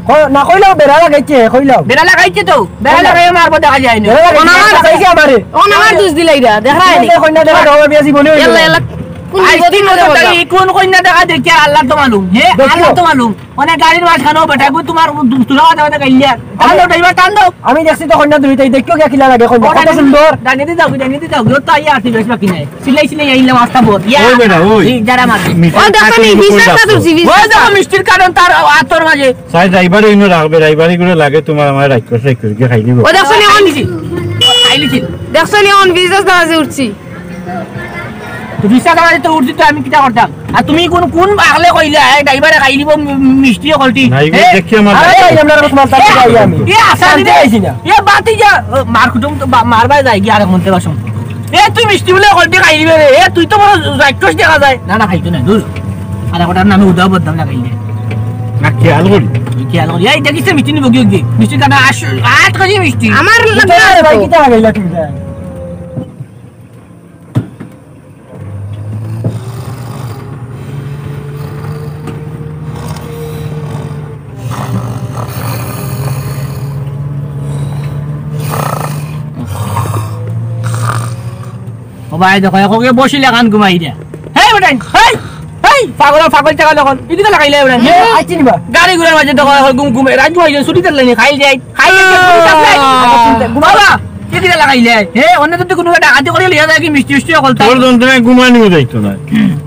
ক-, না কইলাও, বেড়া লাগাইছে, কইলাও। বেড়া লাগাইছে তো, বেড়া কইলাও। লাগাইয়া মারবো দেখা যায় না। বেড়া লাগাইছে, অনার বেড়া লাগাইছে আমারে। অনার দুষ দিলাইরা, দেখা যায় নি? কইনা দেখা দাও, বিয়া জীবনে হইল এল্লা, না। এল্লা, কোন আজ বিপদে তিন পড়ে বছর বললাম? ধরে কোন কইনা দেখা দেখি আর আল্লাহ তো মালুম, হে? দেখো। আল্লাহ তো মালুম। মানে গাড়ির মাঝখানেও বেটা, কই তোমার দু-, দুলা কথা কথা কইলে। টান দাও, ড্রাইভার, টান দাও। আমি দেখছি তো কইনা দুইটাই, দেখো কে কিলা লাগে কইনা। ও, কত ডাইনে সুন্দর। ডাইনে দি যাও, ডাইনে দি যাও, তো আইয়া আটি বেশ বাকি নাই। সিলাই সিলাই আইলাম আস্তা বল। ইয়া। ওই বেটা, ওই। এই যারা মারবে। মিষ্টির ও, দেখো নি, কার্টুন ভিসা কই কার্টুন রাখছো? ভিসা ওই দেখো কার্টুন। মিষ্টির কার্টুন তার আ-, আতর মাঝে। সাইড ড্রাইভার ইনো রাখবে, ড্রাইভার ইগুলো লাগে তোমার আমার রাইট করে, রাইট করে খাই দিব। ও, দেখছো নি, অন-, খাইলিছি। খাইলিছি। দেখছো নি, অন ভিসা কাজে উঠছি। তো ভিসা কাজে তো উঠছি তো আমি কিতা করতাম? আর তুমি কোন, কোন আগলে কইলা, এ, ড্রাইভারে খাই দিব মি-, মিষ্টি কলটি? না, এগুলো হে? দেখি আমার আরে, লাগে। এই আমরা তোমার তাকে এ, যাই আমি। এ, আসানি শান্তি রে। আইছি না। এ, বাতি যা, ও, মার কুটুম তো বা-, মার বাই যাই গিয়া আরেক মন্তে বাসন। এ, তুই মিষ্টি বলে কলটি খাই দিবে রে। এ, তুই তো বড় রাক্ষস দেখা যায়। না, না, খাইতো না, দূর। আর ওটার নামে উদাও বদনাম লাগাইলে। না, খেয়াল করি। তুই খেয়াল করি। এই দেখিস তো মিষ্টি নিব গিয়ে গিয়ে। মিষ্টি কাটা আশ-, আট কেজি মিষ্টি। আমার লাগবে না ভাই, তো। কিতা লাগাইলা তুমি? ও ভাই, দেখো, এখন গিয়ে বসিলে কান ঘুমাই দে। হেই বেটাইন, হেই, হেই, পাগল, পাগল টাগল এখন। এদিকে লাগাইলে বেটাইন। এ, আইছি নি বা? গাড়ি ঘোড়ার মাঝে দেখো, এখন ঘুম ঘুমে, রাত ঘুমাই যায়, ছুটি তেল লাইনি, খাইল যাই, খাইল যাই, ছুটি তেল লাইনি। ঘুমাবা, এদিকে লাগাইলে। হে, অন্য তো কোনো ডাকাতি করে লিয়া যায় কি মিষ্টি মিষ্টি অকল তাই। তোর যন্ত্রণায় ঘুমানিও যাইতো না।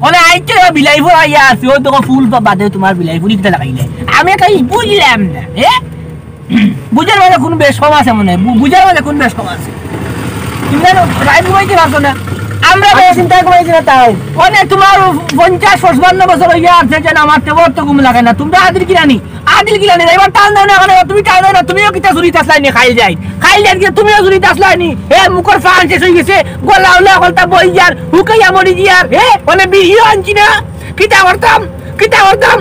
ওনে আইছে, ও বিলাই ফুল আইয়া আছে, ও তো ফুল বা-, বাদে তোমার বিলাই ফুল এদিকে লাগাইলে। আমি একটা জিনিস বুঝলাম না, হে? বুঝার মাঝে কোন বেশ কম আছে মনে হয়, বু-, বুঝার মাঝে কোন বেশ কম আছে। তুমি জানো, রাইত ঘুমাইতে পারছো না। আমরা আমি বেশ চিন্তায় ঘুমাইছি না তাই। মানে তোমার পঞ্চাশ পঁচপান্ন বছর হইয়া আছে যেন আমার তেমন তো ঘুম লাগে না। তোমরা আদিল কিরানি, আদিল কিরানি, এবার টান দাও না, এখন তুমি টান দাও না, তুমিও কিতা চুরি তাসলাই নি খাইল যাই, খাইল যাই গিয়ে তুমিও চুরি তাসলাই নি। হে মুখর ফান শেষ হয়ে গেছে, গলা উলা গলতা বই যার, হুকাইয়া মরি গিয়ার, হে, মানে বিহিও আনছি না, কিতা করতাম, কিতা করতাম?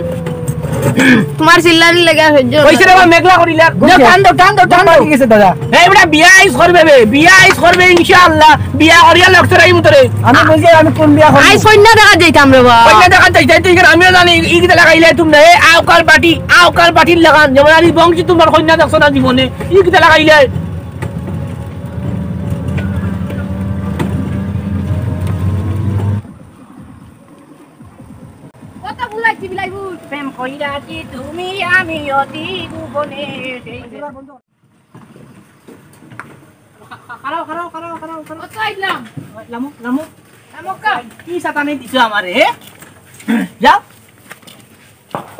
তোমার চিল্লানি লেগে সহ্য হইছে রে বা, মেঘলা করিলার। বুঝছি। টান দাও, টান দাও, টান দাও। ঠিক আছে দাদা। এই বেটা বিয়া আইস করবে বে, বিয়া আইস করবে ইনশাআল্লাহ। বিয়া করিয়া লক্ষ্য রাখি মুতরে। আমি বুঝি আমি কোন বিয়া করব। আইস কইন্যা দেখা যাইতাম রে বা। কইন্যা দেখা যাইতাম, তুই কেন আমিও জানি, ই কিতা লাগাইলে তুমি না, এ আউকাল পার্টি, আউকাল পার্টির লাগান। যেমন আমি বংশী তোমার কইন্যা দেখছো না জীবনে, ই কিতা লাগাইলে। কত ভুল আইছি বিলাই ভুল। প্রেম কইরা কি তুমি আমি অতি ভুবনে। খাড়াও, খাড়াও, খাড়াও, খাড়াও, খাড়াও। কত আইলাম? লামো, লামো। লামো কা? কি সাতানি দিছো আমারে, হে? যাও।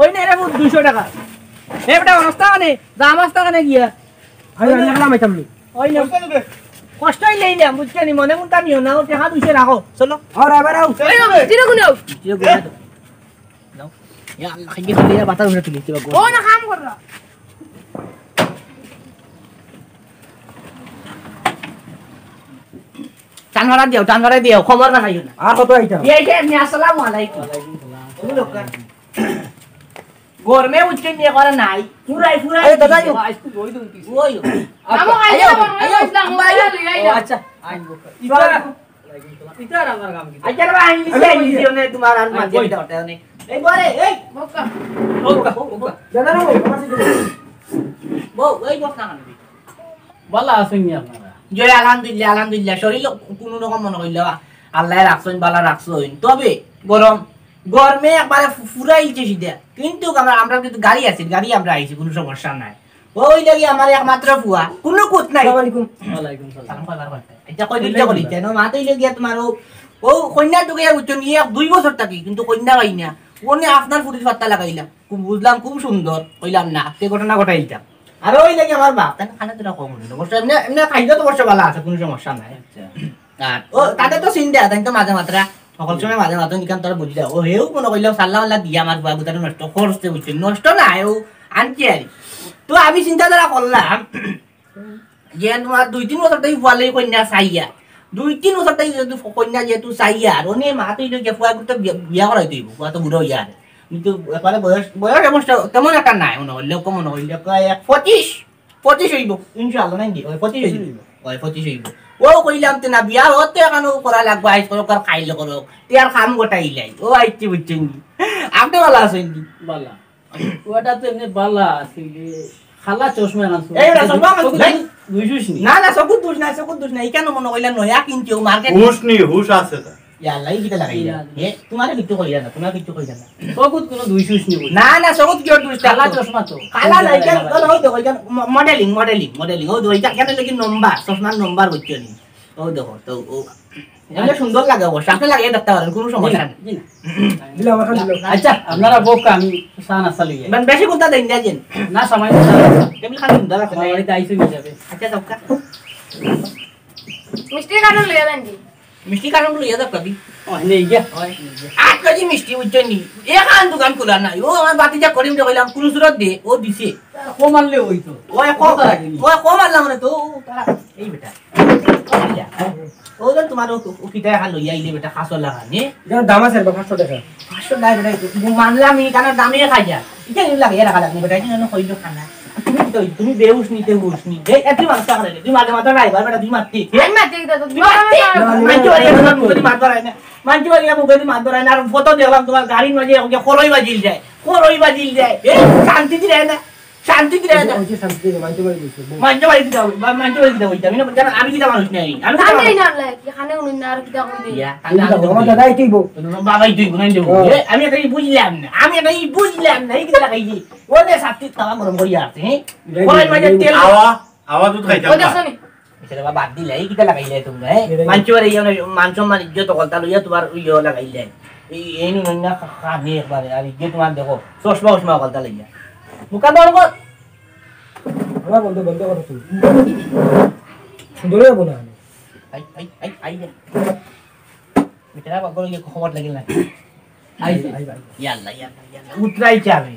ওই নে রে, দুইশো টাকা। এ বেটা, অনাস্তা কানে, দাম আস্তা কানে গিয়া। আমি, আমি একলা মাইতাম নি। ওই না। কষ্ট হইলে এই নিলাম, বুঝছো নি? মনে মনটা নিও না, ও টেকা দুইশো রাখো। চলো। আর আবার আও। ওই না, জিরো গুণ আও। জিরো গুণ আও। যাও। ইয়া আল্লাহ, খাইয়ে খাইয়ে বাতাস উঠে তুলি, তুই ও না, কাম কর না। টান মারা দিও, টান মারা দিও, খবর না খাইও না। আর কত আইতাম? এই যে, আপনি আসসালামু আলাইকুম। ওয়ালাইকুম সালাম। ওই লোক। গরমে উঠতে নিয়ে করে নাই। পুরাই, পুরাই। আরে দাদা, আইও। ওই, ওই। মামা, আইও, আইও, আইও। আইও, আইও। ও, আচ্ছা। আইন বকা। ইতার, ইতার আমার কাম কি? আচ্ছা, রে ভাই, আইন দিছি, আইন দিছি, ওনে তোমার আর মাঝে ওই। দিতে হতে নেই। এই বরে, এই। বকা। বকা, বকা। দাদা, রে, বকা, বকা। বউ, এই বকা না আনবি। ভালা আছইন নি আপনারা? জি, আলহামদুলিল্লাহ, আলহামদুলিল্লাহ। শরীর কোনো রকম মনে হইল, আল্লাহ রাখছইন, ভালা রাখছইন। তবে গরম, গরমে একবারে ফু-, ফুরাইছে সিধা। কিন্তু আমরা, আমরা কিন্তু গাড়ি আছে, গাড়ি আমরা আইছি, কোনো সমস্যা নাই। ওই লাগি আমার একমাত্র ফুয়া, কোনো কুত নাই। আসসালামু আলাইকুম। ওয়ালাইকুম সালাম। সালাম করবার কথা। এটা কই দিতে করি, জানো? মা তো এই লগিয়া তোমার ও, ও কইন্যা তো গিয়া উঠছো নিয়ে এক দুই বছর থাকি, কিন্তু কইন্যা পাই না। ওনে আপনার ফুটির পাত্তা লাগাইলাম। খুব বুঝলাম, খুব সুন্দর। কইলাম না, আজকে ঘটনা ঘটাইলতাম। আর ওই লাগি আমার বাপ, তাই খানা তোরা কম হইল। অবশ্য এমনি, এমনি খাইতে তো অবশ্য ভালা আছে, কোনো সমস্যা নাই। আচ্ছা। আর ও, তাতে তো চিন্তা, তাই তো মাঝে মাত্রা, সকল সময় মাঝে মাত্রা নিকাম তারা বুঝি যাও। ও হেউ মনে করলাম, সাল্লা মাল্লা দিয়া আমার ফুয়া গুতারে নষ্ট করছে, বুঝছে? নষ্ট না, ও আনছে আর কি। তো আমি চিন্তাধারা করলাম, যে তোমার দুই তিন বছর তাই ফুয়ালে কইন্যা চাইয়া, দুই তিন বছর তাই যেহেতু কইন্যা যেহেতু চাইয়া, আর ওনে মা তো ইলে গিয়া ফুয়া গুতা বিয়া, বিয়া করাই দিব, ফুয়া তো বুড়া হইয়া আর। কিন্তু একবারে বয়স, বয়স এমন সে-, তেমন একটা নাই মনে অইলে, কম মনে অইলে, প্রায় এক পঁচিশ, পঁচিশ অইবো, ইনশাআল্লাহ, নাইনটি, ওই পঁচিশ অইবো। ওই পঁচিশ অইবো। ও কইলাম তে না বিয়া, ও তো এখানো করা লাগবো, আইজ করো, কার খাইলে করো, তে আর কাম গোটাইলাই। ও আইছি, বুঝছইন নি? আপনে ভালা আছইন নি? বালা। ওটা তো এমনে বালা আছিল, কালা চশমা লাগাইছে। এই ওটা চশমা লাগাইছে। চোখে দুষ নি? না, না, চকুর দুষ নাই, চকুর দুষ নাই। ইখানো মনে অইলে নয়া কিনছি, ও মার্কেট। হুশ নি, হুশ আছে তার। ইয়া আল্লাহ, ই কিতা লাগাইলে? ইয়া। এ, তোমারে কিচ্ছু কইরা না, তোমারে কিচ্ছু কইরা না। চকুত কোনো দুষ হুশ নি বুঝি? না, না, চকুত কিওর দুষ থাকতো? কালা চশমা তো। কালা নাই, কেন? ও দেখো, ইখান ম-, মডেলিং, মডেলিং, মডেলিং। ও দেখো, ইখান কেন লাগি নম্বর, চশমার নম্বর বুঝছো নি? ও দেখো, তো ও, এমনি সুন্দর লাগে অবশ্য, আপনি লাগিয়ে দেখতে পারেন, কোনো সমস্যা নেই। জি না। দিলে আমার খান দিল। আচ্ছা, আপনারা বউকা, আমি চা নাস্তা লইয়া। মানে বেশি কোনটা দেন না যেন? না, সময় মতো। কেমন খান সুন্দর আছে। আমার বাড়িতে আইসো হিসাবে। আচ্ছা, যাও কা। মিষ্টি কার্টন লইয়া যান জি। মিষ্টি কার্টন লইয়া যাও কবি। ও, নেই গিয়া। ওই, আট কেজি মিষ্টি বুঝছো নি? এখান দোকান খোলা নাই। ও আমার বাতিজা করিম দে কইলাম, কোন সুরত দে, ও দিছে। কম আনলে ওই তো। ওই কম, কত লাগে নি? ওই কম আনলাম মানে তো, ও তারা, এই বেটা। ও যে তোমার ও, ও কিতা এখান লইয়া আইলে বেটা, খাসো লাগা নি? এখানে দাম আছে রে, পাঁচশো টাকা। পাঁচশো টাকা বেটা, ও মানলাম নি, কারণ দামে খাই যা। এটা কিন্তু লাগিয়ে রাখা লাগবে বেটা, এটা যেন হইল খানা। তুমি তো, তুমি বেউস নিতে হুশ নি। এই, এ, তুই মারতে পারে, তুই মারতে মারতে ড্রাইভার বেটা, তুই মারতে। আমি মারতে কি দাদা? তুই মারতে? না, না, মারতে পারে, না, তোমার মুখে তুই মারতে পারে না। মানছি বাড়ি মুখে মাত ধরায় না, আর ফটো দেখলাম তোমার গাড়ির মাঝে ওকে খরই বাজিল যায়, খরই বাজিল যায়। এ, শান্তি দিলে না, শান্তি দিলে না। ওই যে শান্তি দিলে, মানছি বাড়ি দিছে, বউ। মানছি বাড়ি দিতে হবে, মা-, মানছি বাড়ি দিতে হবে। আমি না, জানো, আমি কিতা মানুষ নাই, আমি কিতা আমি মানুষ? এই না, আল্লাহ, কি খানে উনি না, আর কিতা কই দে? ইয়া, আমি কিতা আমি কই? আমার দাদাই তুই বউ। বাবাই তুই গুনাই দেবো। ও। এ, আমি এটা বুঝলাম না, আমি এটা বুঝলাম না, এই কিতা লাগাই দি? ও যে সাথে তাওয়া গরম করি আছে, হ্যাঁ? এই খরই বাজিল তেল। আওয়া, আওয়া দুধ খাইতাম ও না। দেখছো নি? এটা বাবা বাদ দিলে, এই কিতা লাগাইলে তোমরা, হ্যাঁ? এটা মানছি বাড়ি ইয়ে নয়, মান সম্মান ইজ্জত হকলতা লইয়া তোমার ইয়ে লাগাইলে। এই, এই নুন না খা-, খানি একবারে, আর ইজ্জত তোমার দেখো, চশমা উশমা হকলতা লইয়া। মুখা বন্ধ কর। আমার বন্ধ, বন্ধ করো তুমি। সুন্দর হইবো না আমি। আই, আই, আই, আই রে। বেটারা পাগল হয়ে খবর লাগিল না। I, I, I. ইয়াল্লা, ইয়াল্লা, ইয়াল্লা। উতরাই চাবি।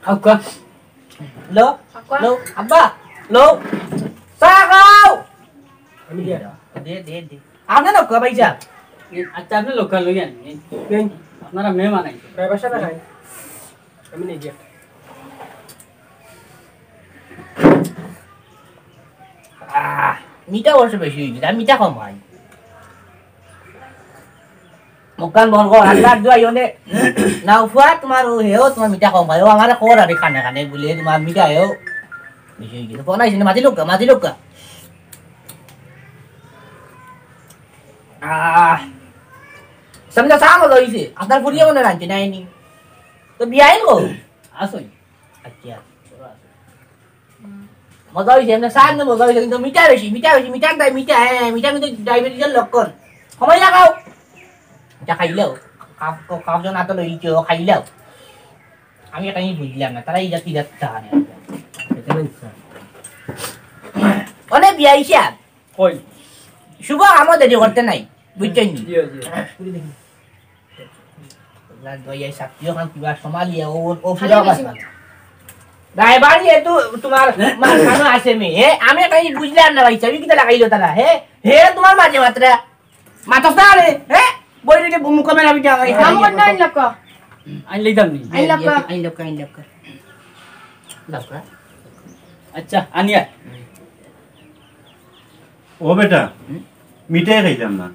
খাও, খাও। লো, খাও। লো, আব্বা, লো। চা খাও। আমি দিয়া। দে, দে, দে। আপনি না কো ভাই চা। আচ্ছা, আপনি লোকাল লই আন। নেই। আপনারা মেহমান আইছে। ব্যবসা না খাই। আমি নেই গিয়া। আহ, মিঠা অবশ্য বেশি হয়ে গেছে, আমি মিঠা কম খাই। মুখখান বন্ধ কর, আল্লাহ দোয়া ইয়নে। না উফা, তোমার ও হেও, তোমার মিঠা কম খাই। ও আমারে খবর আরে খানে খানে বলে, তোমার মিঠা হেও বেশি হয়ে গেছে। ফোন আইছে না, মাঝে লোক, মাঝে লোক। আহ, সামনে চা মজা হইছে। আপনার ফুরিয়ে মনে রাখছে, নাইনি? তো বিয়াইন গো? আসুন। আচ্ছা। মজা হইছে, এমনি চা এমনি মজা হইছে, কিন্তু মিঠা বেশি, মিঠা বেশি, মিঠা ডাই-, মিঠা, হ্যাঁ, মিঠা কিন্তু ডায়াবেটিসের লক্ষণ। সময় লাগাও। এটা খাইলেও, কাপ-, কাপ-, কাপজন আতো লইছো, খাইলেও। আমি এটা বুঝলাম না, তারা এই জাতি জাতি চা নেয়। এটা বুঝছো? অনেক বিয়া হিসাব। কই? শুভ আমও দেরি করতে নাই, বুঝছেন নি? জি, জি। আল্লাহ দয়া, ছাত্রী ওখান কিবা সোমালিয়া, ও, ও খালি ফিরাও বেশি বাস। ড্রাইভার যেহেতু তোমার মাঝখানো আছে মেয়ে, হে? আমি একটা জিনিস বুঝলাম না ভাই, চাবি কিতা লাগাইলো তারা, হে? হে তোমার মাঝে মাত্রা, মাথা না রে, হে? বই রেখে মুখ মেলা বিটা হয়। নাম কোন নাম লেখো? আইন লইতাম নি। আইন লেখো। আইন লেখো, আইন লেখো। লেখো। আচ্ছা, আনিয়া। ও বেটা, হুম? মিঠাই খাইতাম না।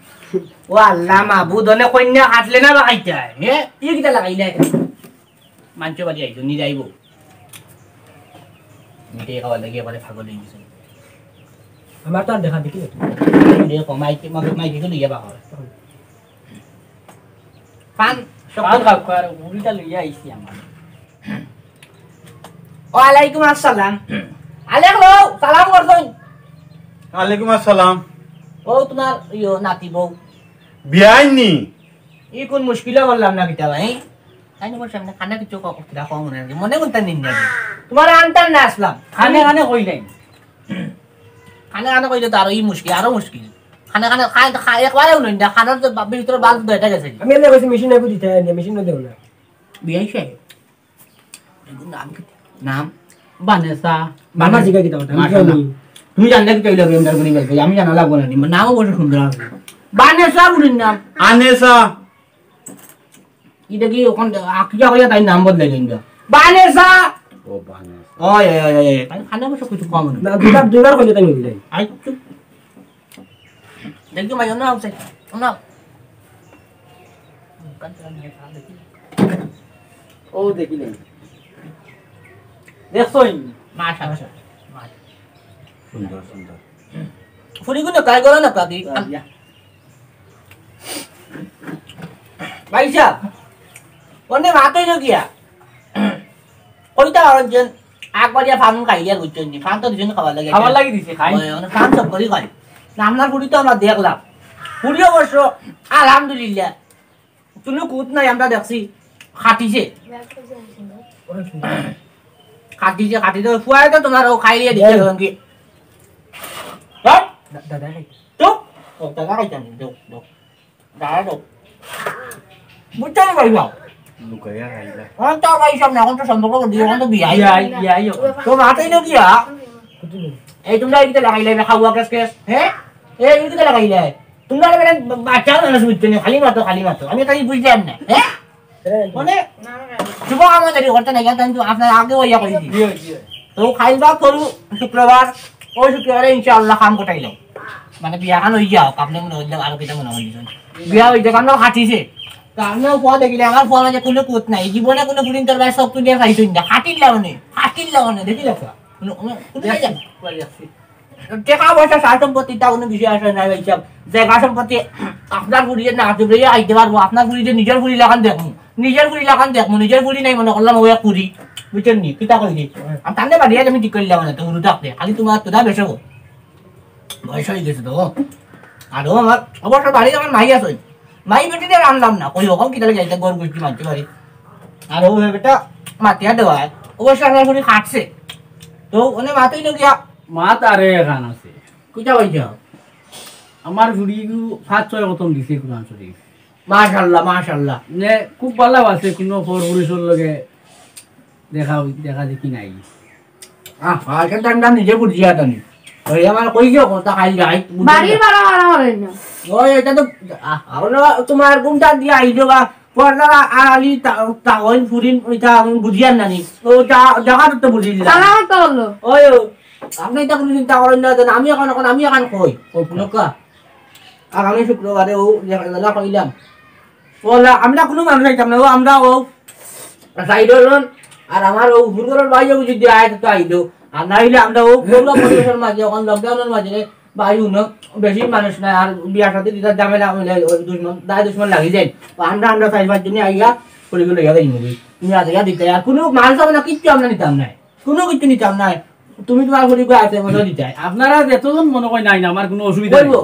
ও আল্লাহ মাবুদ, অনে কইন্যা কাটলে না বা খাইতায়, হে? ই কিতা লাগাইলে? মানষর বাড়ি আইছো, নি যাইবো। মিঠাই খাওয়া লাগি এবারে পাগল হয়ে গেছে। আমার তো আর দেখা দেখি না। দে কো, মাইকে, মাইকে, মাইকে তো লইয়া বাবা। পান, পান খাও, খাও, আর মুড়িটা লইয়া আইছি আমার। ওয়ালাইকুম আসসালাম। আলেক লো, সালাম করছইন। ওয়ালাইকুম আসসালাম। ও তোমার ইয়ো নাতি বউ। বিয়াইন নি? ই কোন মুশকিলে বললাম না কিতা ভাই? তাই না বলছিলাম না, খানা কিছু ক-, কিতা কম মনে হয়। মনে করতে নিন না। তোমার আনতাম না আসলাম। খানে খানে কই নাই। খানে খানে কইলে তো আরো ই মুশকিল, আরো মুশকিল। খানে খানে খায়, খায়, একবারে উঠুন না। খানার তো বা-, ভিতরে বাল্ব দুইটা গেছে। আমি এমনি কইছি মেশিন নাই, বুঝি তাই না, মেশিন না দেও না। বিয়াই সাহেব। এগুর নাম কি? নাম? বানেসা। মামা জিগা কিতা কথা? আমি মাশাআল্লাহ। জানি। তুমি জানলে কি কইলে আমি এমদার করি বেলকই? আমি জানা লাগবো না নি। নামও বড় সুন্দর আছে। বানেসা বুড়ির নাম। আনেসা। ইটা কি অখন আকিয়া কইয়া তাইর নাম বদলাইলাইন গিয়া? বানেসা! ও, বানেসা। ওই, ওই, ওই, ওই, ওই। তাই খানে বসে কিছু কম না। না, দুইবার, দুইবার কইলে তাই মিললে। আই, চুপ। দেখি মাই, অনো আও, অনো আও। ও, দেখি নাই। দেখছইন? মাশাআল্লাহ। সুন্দর, সুন্দর। ফুরিগুলো ট্রাই করো না, কাকি। ইয়া। ভাইসাব, অনে মাতই না গিয়া। কইতা পারো যে আকবরিয়া ফান খাইয়া বুঝছইন নি, ফান তো দিছইন খাবার লাগি। খাবার লাগি দিছি, খাই। ওই, অনে ফান সব করি খাই। না, আপনার ফুরি তো আমরা দেখলাম। ফুরি অবশ্য, আলহামদুলিল্লাহ। কুনু কুত নাই, আমরা দেখছি। খাটিছে। খাটিছে, খাটিছে। ফুয়ায় তো তোমার ও খাইলিয়ে দিছে, বল। কারণ কি? হ্যাঁ? দা-, দাদা খাইছে। তো? ও, দাদা খাইছে নি? দেও, দেও। দাদা দেও। বুঝতে পারি না। লুকাইয়া খাইলা। অখন তো ভাই সব না, অখন তো সম্পর্ক করি, অখন তো বিয়া। বিয়া, বিয়া, বিয়া। তো মাতই না গিয়া। এই তোমরা এদিকে লাগাইলে, খাওয়া কেস কেস, হ্যাঁ? এই এদিকে লাগাইলে। তোমরা বেটা বাচ্চা মানুষ বুঝছো না, খালি মাতো, খালি মাতো। আমি তাই বুঝলাম না, হ্যাঁ? মানে, শুভ কামনা যদি করতে না গেলে, আমি তো আপনার আগে ওইয়া কইছি। জি, জি। তো খাইবা করু শুক্রবার, ওই শুক্রবারে ইনশাআল্লাহ কাম কটাইলাম। মানে, বিয়াখান হই যাও, আপনি মনে হইলে আরো কিতা মনে হইল। বিয়া হইতে কারণ খাটিছে। তো আপনিও ফুয়া দেখিলে, আমার ফুয়া মাঝে কোনো কুত নাই। জীবনে কোনো ফুরিন তোর ভাই সব তুলিয়া খাইছই না। খাটিল লাগনে, খাটিল লাগনে, দেখি লাগা। কোনো, কোনো, কোনো জায়গা না। টেকা পয়সা, সা সম্পত্তি, তা কোনো বিষয় আসে না ভাই সাহেব। জায়গা সম্পত্তি আপনার ফুরিয়ে না আছে, বেরিয়ে আইতে পারবো। আপনার ফুরি যে নিজের ফুরি লাগান দেখমু, নিজের ফুরি লাগান দেখমু, নিজের ফুরি নাই মনে করলাম ও এক ফুরি, বুঝছেন নি? কিতা কই দি? আর তাহলে বাড়িয়ে আমি ঠিক করলাম না, তো হুরু থাকতে খালি তোমার তো দা বেসো। বয়স হয়ে গেছে তো। আর ও আমার অবশ্য বাড়ি আমার মাই আছে, মাই বেটিতে রানলাম না, কই ওখান কিতা লাগে যাইতে গর গুষ্টি মারতে পারি। আর ও বেটা মাতিয়া দেওয়া, অবশ্য আমার ফুরি খাটছে, তো ওনে মাতই না গিয়া। মাত আরে এখান আছে। কিতা কইছ? আমার ফুরিগু পাঁচ ছয় খতম দিছে কোরআন শরীফ। মাশাআল্লাহ, মাশাআল্লাহ। নে, খুব ভালা আছে, কোনো পর পুরুষর লগে দেখা, দেখা দেখি নাই। আহ, আজকে তো আমরা নিজে বুঝিয়া জানি। ওই আমার কই গিয়ে কথা খাই যাই, বুঝি বাড়ির না। বাড়া বাড়া হলেন না। ওই, এটা তো, আহ, আমরা তোমার ঘুমটা দিয়ে আইলো বা পর্দার আড়ালি তা, তা ওই ফুরিন, ওইটা আমি বুঝিয়ার নানি। ও, যা, জায়গা তো বুঝি দিলাম। সালাম তো হলো। ওই, ও, আপনি এটা কোনো চিন্তা করেন না, যেন আমি এখন, এখন আমি এখন কই। কই? লোকা। আগামী শুক্রবারে ও যে খেলা কইলাম। ওলা, আমরা কোনো মানুষ আইতাম না, ও আমরা ও সাইডর আর আমার ও হুরুর ভাইও যদি আয় তো আইলো। আর না হইলে আমরা ও পুরো পরিবেশর মাঝে, এখন লকডাউনের মাঝে ভাই উনো বেশি মানুষ নাই, আর বিয়ার সাথে দিদার ঝামেলা হইলে ওই দুশমন, দায় দুশমন লাগি যায়। তো আমরা, আমরা চার পাঁচ জনে আইয়া পরিগুলো লইয়া যাই মুভি। তুমি আজ ইয়া দিতে আর কোনো মাল সামনে কিচ্ছু আমরা নিতাম না। কোনো কিছু নিতাম না। তুমি তোমার গরিব আছে, মনে দিতে। আপনারা যতজন মনে হয় নাই না, আমার কোনো অসুবিধা নাই। বলবো,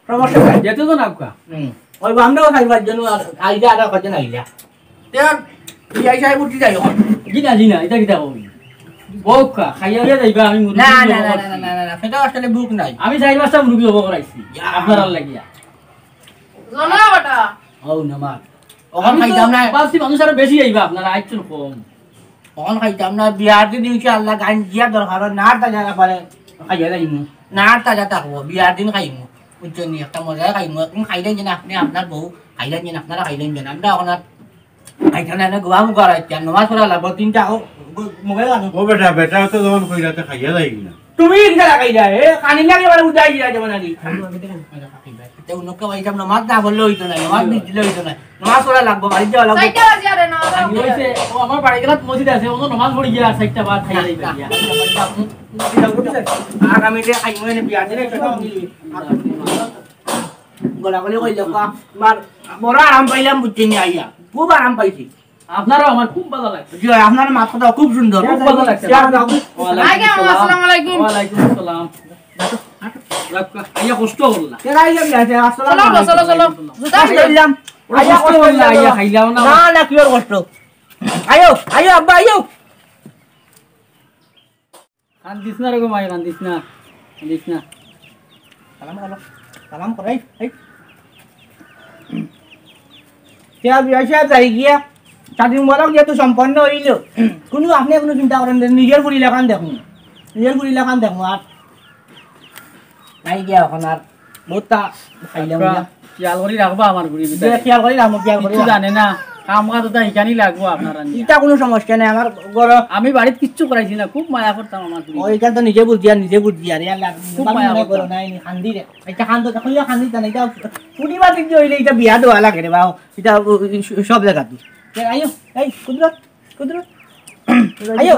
সমস্যা নাই। যতজন আউক্কা। হুম। ওই আমরাও খাই পাঁচ জন, আর আইজা আর কজন আইলা। তে বিয়াই সাহেব উঠি যাই এখন। জি না, জি না, এটা কিতা কবি? বউক্কা, খাইয়া উড়িয়া যাইবা, আমি মুরব্বি না, না, হবো না, করছি। না, না, না, না, সেটা আসলে বুক নাই। আমি চার পাঁচটা মুরব্বি হবো করাইছি, যা। আপনারার লাগিয়া। জ্বলা ওটা। ও, নামাজ। ওখান আমি তো খাইতাম না। ভাবছি মানুষ আরো বেশি আইবা, আপনারা আইছেন কম। অখন খাইতাম না, বিয়ার দিন ইনশাআল্লাহ গান দিয়া দরকার হয়, নার তাজা ব্যাপারে খাইয়া যাইমু। নার তাজা থাকবো, বিয়ার দিন খাইমু। বুঝছেন নি? একটা মজায় খাইমু। এখন খাইলেন যেন আপনি, আপনার বউ, খাইলেন যেন আপনারা, খাইলেন যেন। আমরা এখন আর খাইতাম না, এনে গোয়া মুখা রাখছি। আর নমাজ পড়া লাগবো, তিনটা ও, গো-, মোবাইল আনো। ও বেটা, বেটা তো যখন কইরা তো খাইয়া যাইবি না। তুমি ইনশাআল্লাহ খাইলা, এ, খানি লাগে মানে উঠাই দিয়া যাবো না নি। তে উনকে ভাই সাহেব নমাজ না পড়লে হইতো না, নমাজ মিস দিলে হইতো না। নমাজ পড়া লাগবো, বাড়িত যাওয়া লাগবো। চারটা বাজে আরে না, আর হইছে, ও আমার বাড়ি গেলাত মসজিদ আছে, ও নমাজ পড়ি গিয়া চারটা বাদ খাইয়া যাইবা গিয়া। আগামী যে খাইমু এনে বিয়া দিলে একটা সব মিলবি। গলাগলি কইলে কো, আমার বড় আরাম পাইলাম বুঝছেন নি আইয়া। খুব আরাম পাইছি। আপনারাও আমার খুব ভালা লাগছে। জি, আপনার মাত কথা খুব সুন্দর। খুব ভালা লাগছে। ওয়ালাইকুম আগে, আসসালাম। আসসালামু আলাইকুম। ওয়ালাইকুম আসসালাম। আইয়া কষ্ট করলা। কে আইলাম না, আসসালামু চলো, আলাইকুম। চলো, চলো। জুতা কষ্ট আইলাম। করলা, আইয়া কষ্ট করলা, করলা। আইয়া খাইলাও না। না, না, কি আর কষ্ট? আইও, আইও, আব্বা, আইও। কান্দিস না রে গো মাই, কান্দিস না, কান্দিস না। সালাম করো, সালাম করো, এই, এই। কে বিয়া সাহেব যাই গিয়া, শাদী মুবারক যেহেতু সম্পন্ন হইল, কোনো আপনি কোনো চিন্তা করেন না, নিজের ফুরি লাখান দেখুন, নিজের ফুরি লাখান দেখুন। আর নাই গিয়া এখন আর বহুতটা খাইলাম আচ্ছা, গিয়া। খেয়াল করি রাখবা আমার ফুরি যে ভিতরে। খেয়াল করি রাখবো, খেয়াল করি কিচ্ছু রাখবো। জানে না। কাম কাজ তো ইখানই লাগবো আপনারা নিয়া। ইটা কুনু সমস্যা নাই, আমার ঘরো আমি বাড়িত কিচ্ছু করাইছি না, খুব মায়া করতাম আমার ফুড়ি। ও, ইখান তো নিজে বুঝিয়ার, নিজে বুঝিয়ার, ইয়ার লাগ-, খুব মায়া মনে করো করতাম। না, ইনি কান্দি রে। ইটা কান্দো, দেখো, ইয়া কান্দি তা না, ইটা ফুড়ি বাড়িত যে অইলে ইটা বিয়া দেওয়া লাগে রে বাও, ইটা, ও, ই, স-, সব জাগাত। এ, আইও, এই, কুদরত, কুদরত। আইও,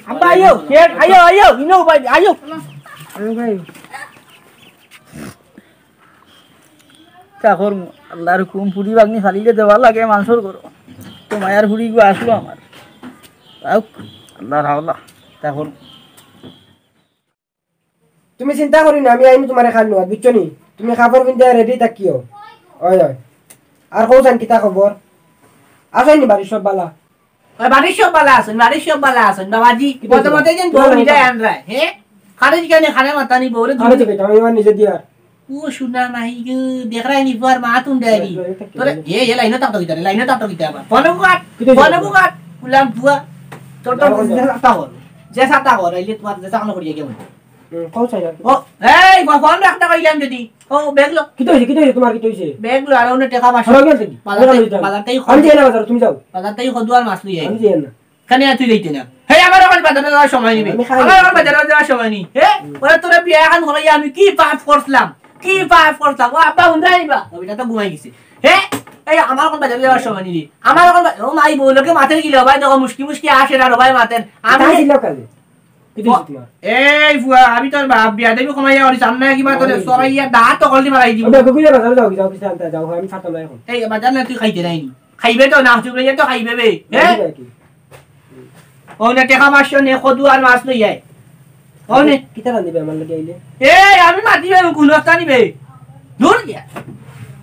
আব্বা, আইও, এ, আইও, আইও, ইনো ভাই, আইও। আইও ভাই। কিতা করমু, আল্লার হুকুম, ফুড়ি বাগনি ফালিলে দেওয়া লাগে মানষর ঘরো। তো মায়ার ফুড়ি গো আসলো আমার। আউক, আল্লার হাওলা, কিতা করমু। তুমি চিন্তা করি না, আমি আইমু তুমারে খান নুয়াত, বুঝছো নি? তুমি কাপড় পিন্দিয়া ready থাকিও। অয়, অয়। আর কও চাইন কিতা খবর? আছইন নি বাড়ির সব বালা? অয়, বাড়ির সব বালা আছইন, বাড়ির সব বালা আছইন, বাবাজি। কিতা মতে মতে যেন কিতা বউ হইছে? নিরায় আনরায়, হে? খারে জিকানি, খারে মাতানি, বউরে খারে জিকানি, আমি আমার নিজে দিয়ার। ও সোনা মাই গো, দেখরায় নি ফুয়ার মাত হুনরায় নি। এই, এই, এই, তোরে, এই, এই, লাইনো থাকতো কিতা রে, লাইনো থাকতো কিতা আবার? ফোন কাট, কিতা ফোন হইছে? কাট, গুলাম ফুয়া। তোর, তোর, যে সাতা কর, যে সাতা কর, এই যে তুমার যে সামনে করিয়া গেল। হুম, কও চাই আর কি। ও, এই, ফোন রাখতে কইলাম যদি। ও, ব্যাগ লো। কিতা হইছে, কিতা হইছে, তুমার কিতা হইছে? ব্যাগ লো, আর অন্য টেকা পাঁচশো। আমার গেল থেকে। বাজার থেকে, বাজার থেকে আমি যাই না বাজার, তুমি যাও। বাজার থেকে কদু আর মাছ লই আই। আমি যাই না। কেনে তুই যাইতে না? হেই, আমার অখন বাজারে যাওয়ার সময় নি। আমি খাই আমার না। অখন বাজারে যাওয়ার সময় নি। হে? হুম। ওরা তোরা বিয়া এখন হলো, আমি কি পাপ করছিলাম? কি পাপ করছিলাম? ও আব্বা হুনরায় নি বা? ও বেটা তো ঘুমাই গেছে। হে? এই আমার অখন বাজারে যাওয়ার সময় নি রে। আমার অখন বা-, ও মাই বউ লোকে মাতের কি লো ভাই, দেখো মুশকি মুশকি আসে না রে ভাই মাতের। আমি তাই ছিল কাজে। কি দিছি তোমার? এই ফুয়া, আমি তোর বাপ, বিয়া দেবি কমাইয়া করি, সামনে কিবা তোরে সরাইয়া দাঁত তো কলটি মারাই দিব। আমি বাজারে যাও, যাও, যাও, যাও, যাও, আমি ফাটাম না এখন। এই বাজার না তুই খাইতে নাইনি। খাইবে তো না, চুপ রইয়া তো খাইবে বে। হ্যাঁ? যাও, যাও, কি? ও না, টেকা পাঁচশো নে, কদু আর মাছ লই আয়। ও নে। কিতা রান্ধিবে আমার লগে আইলে? এই, আমি মাতিবে, গুণস্তা নিবে। দূর গিয়া।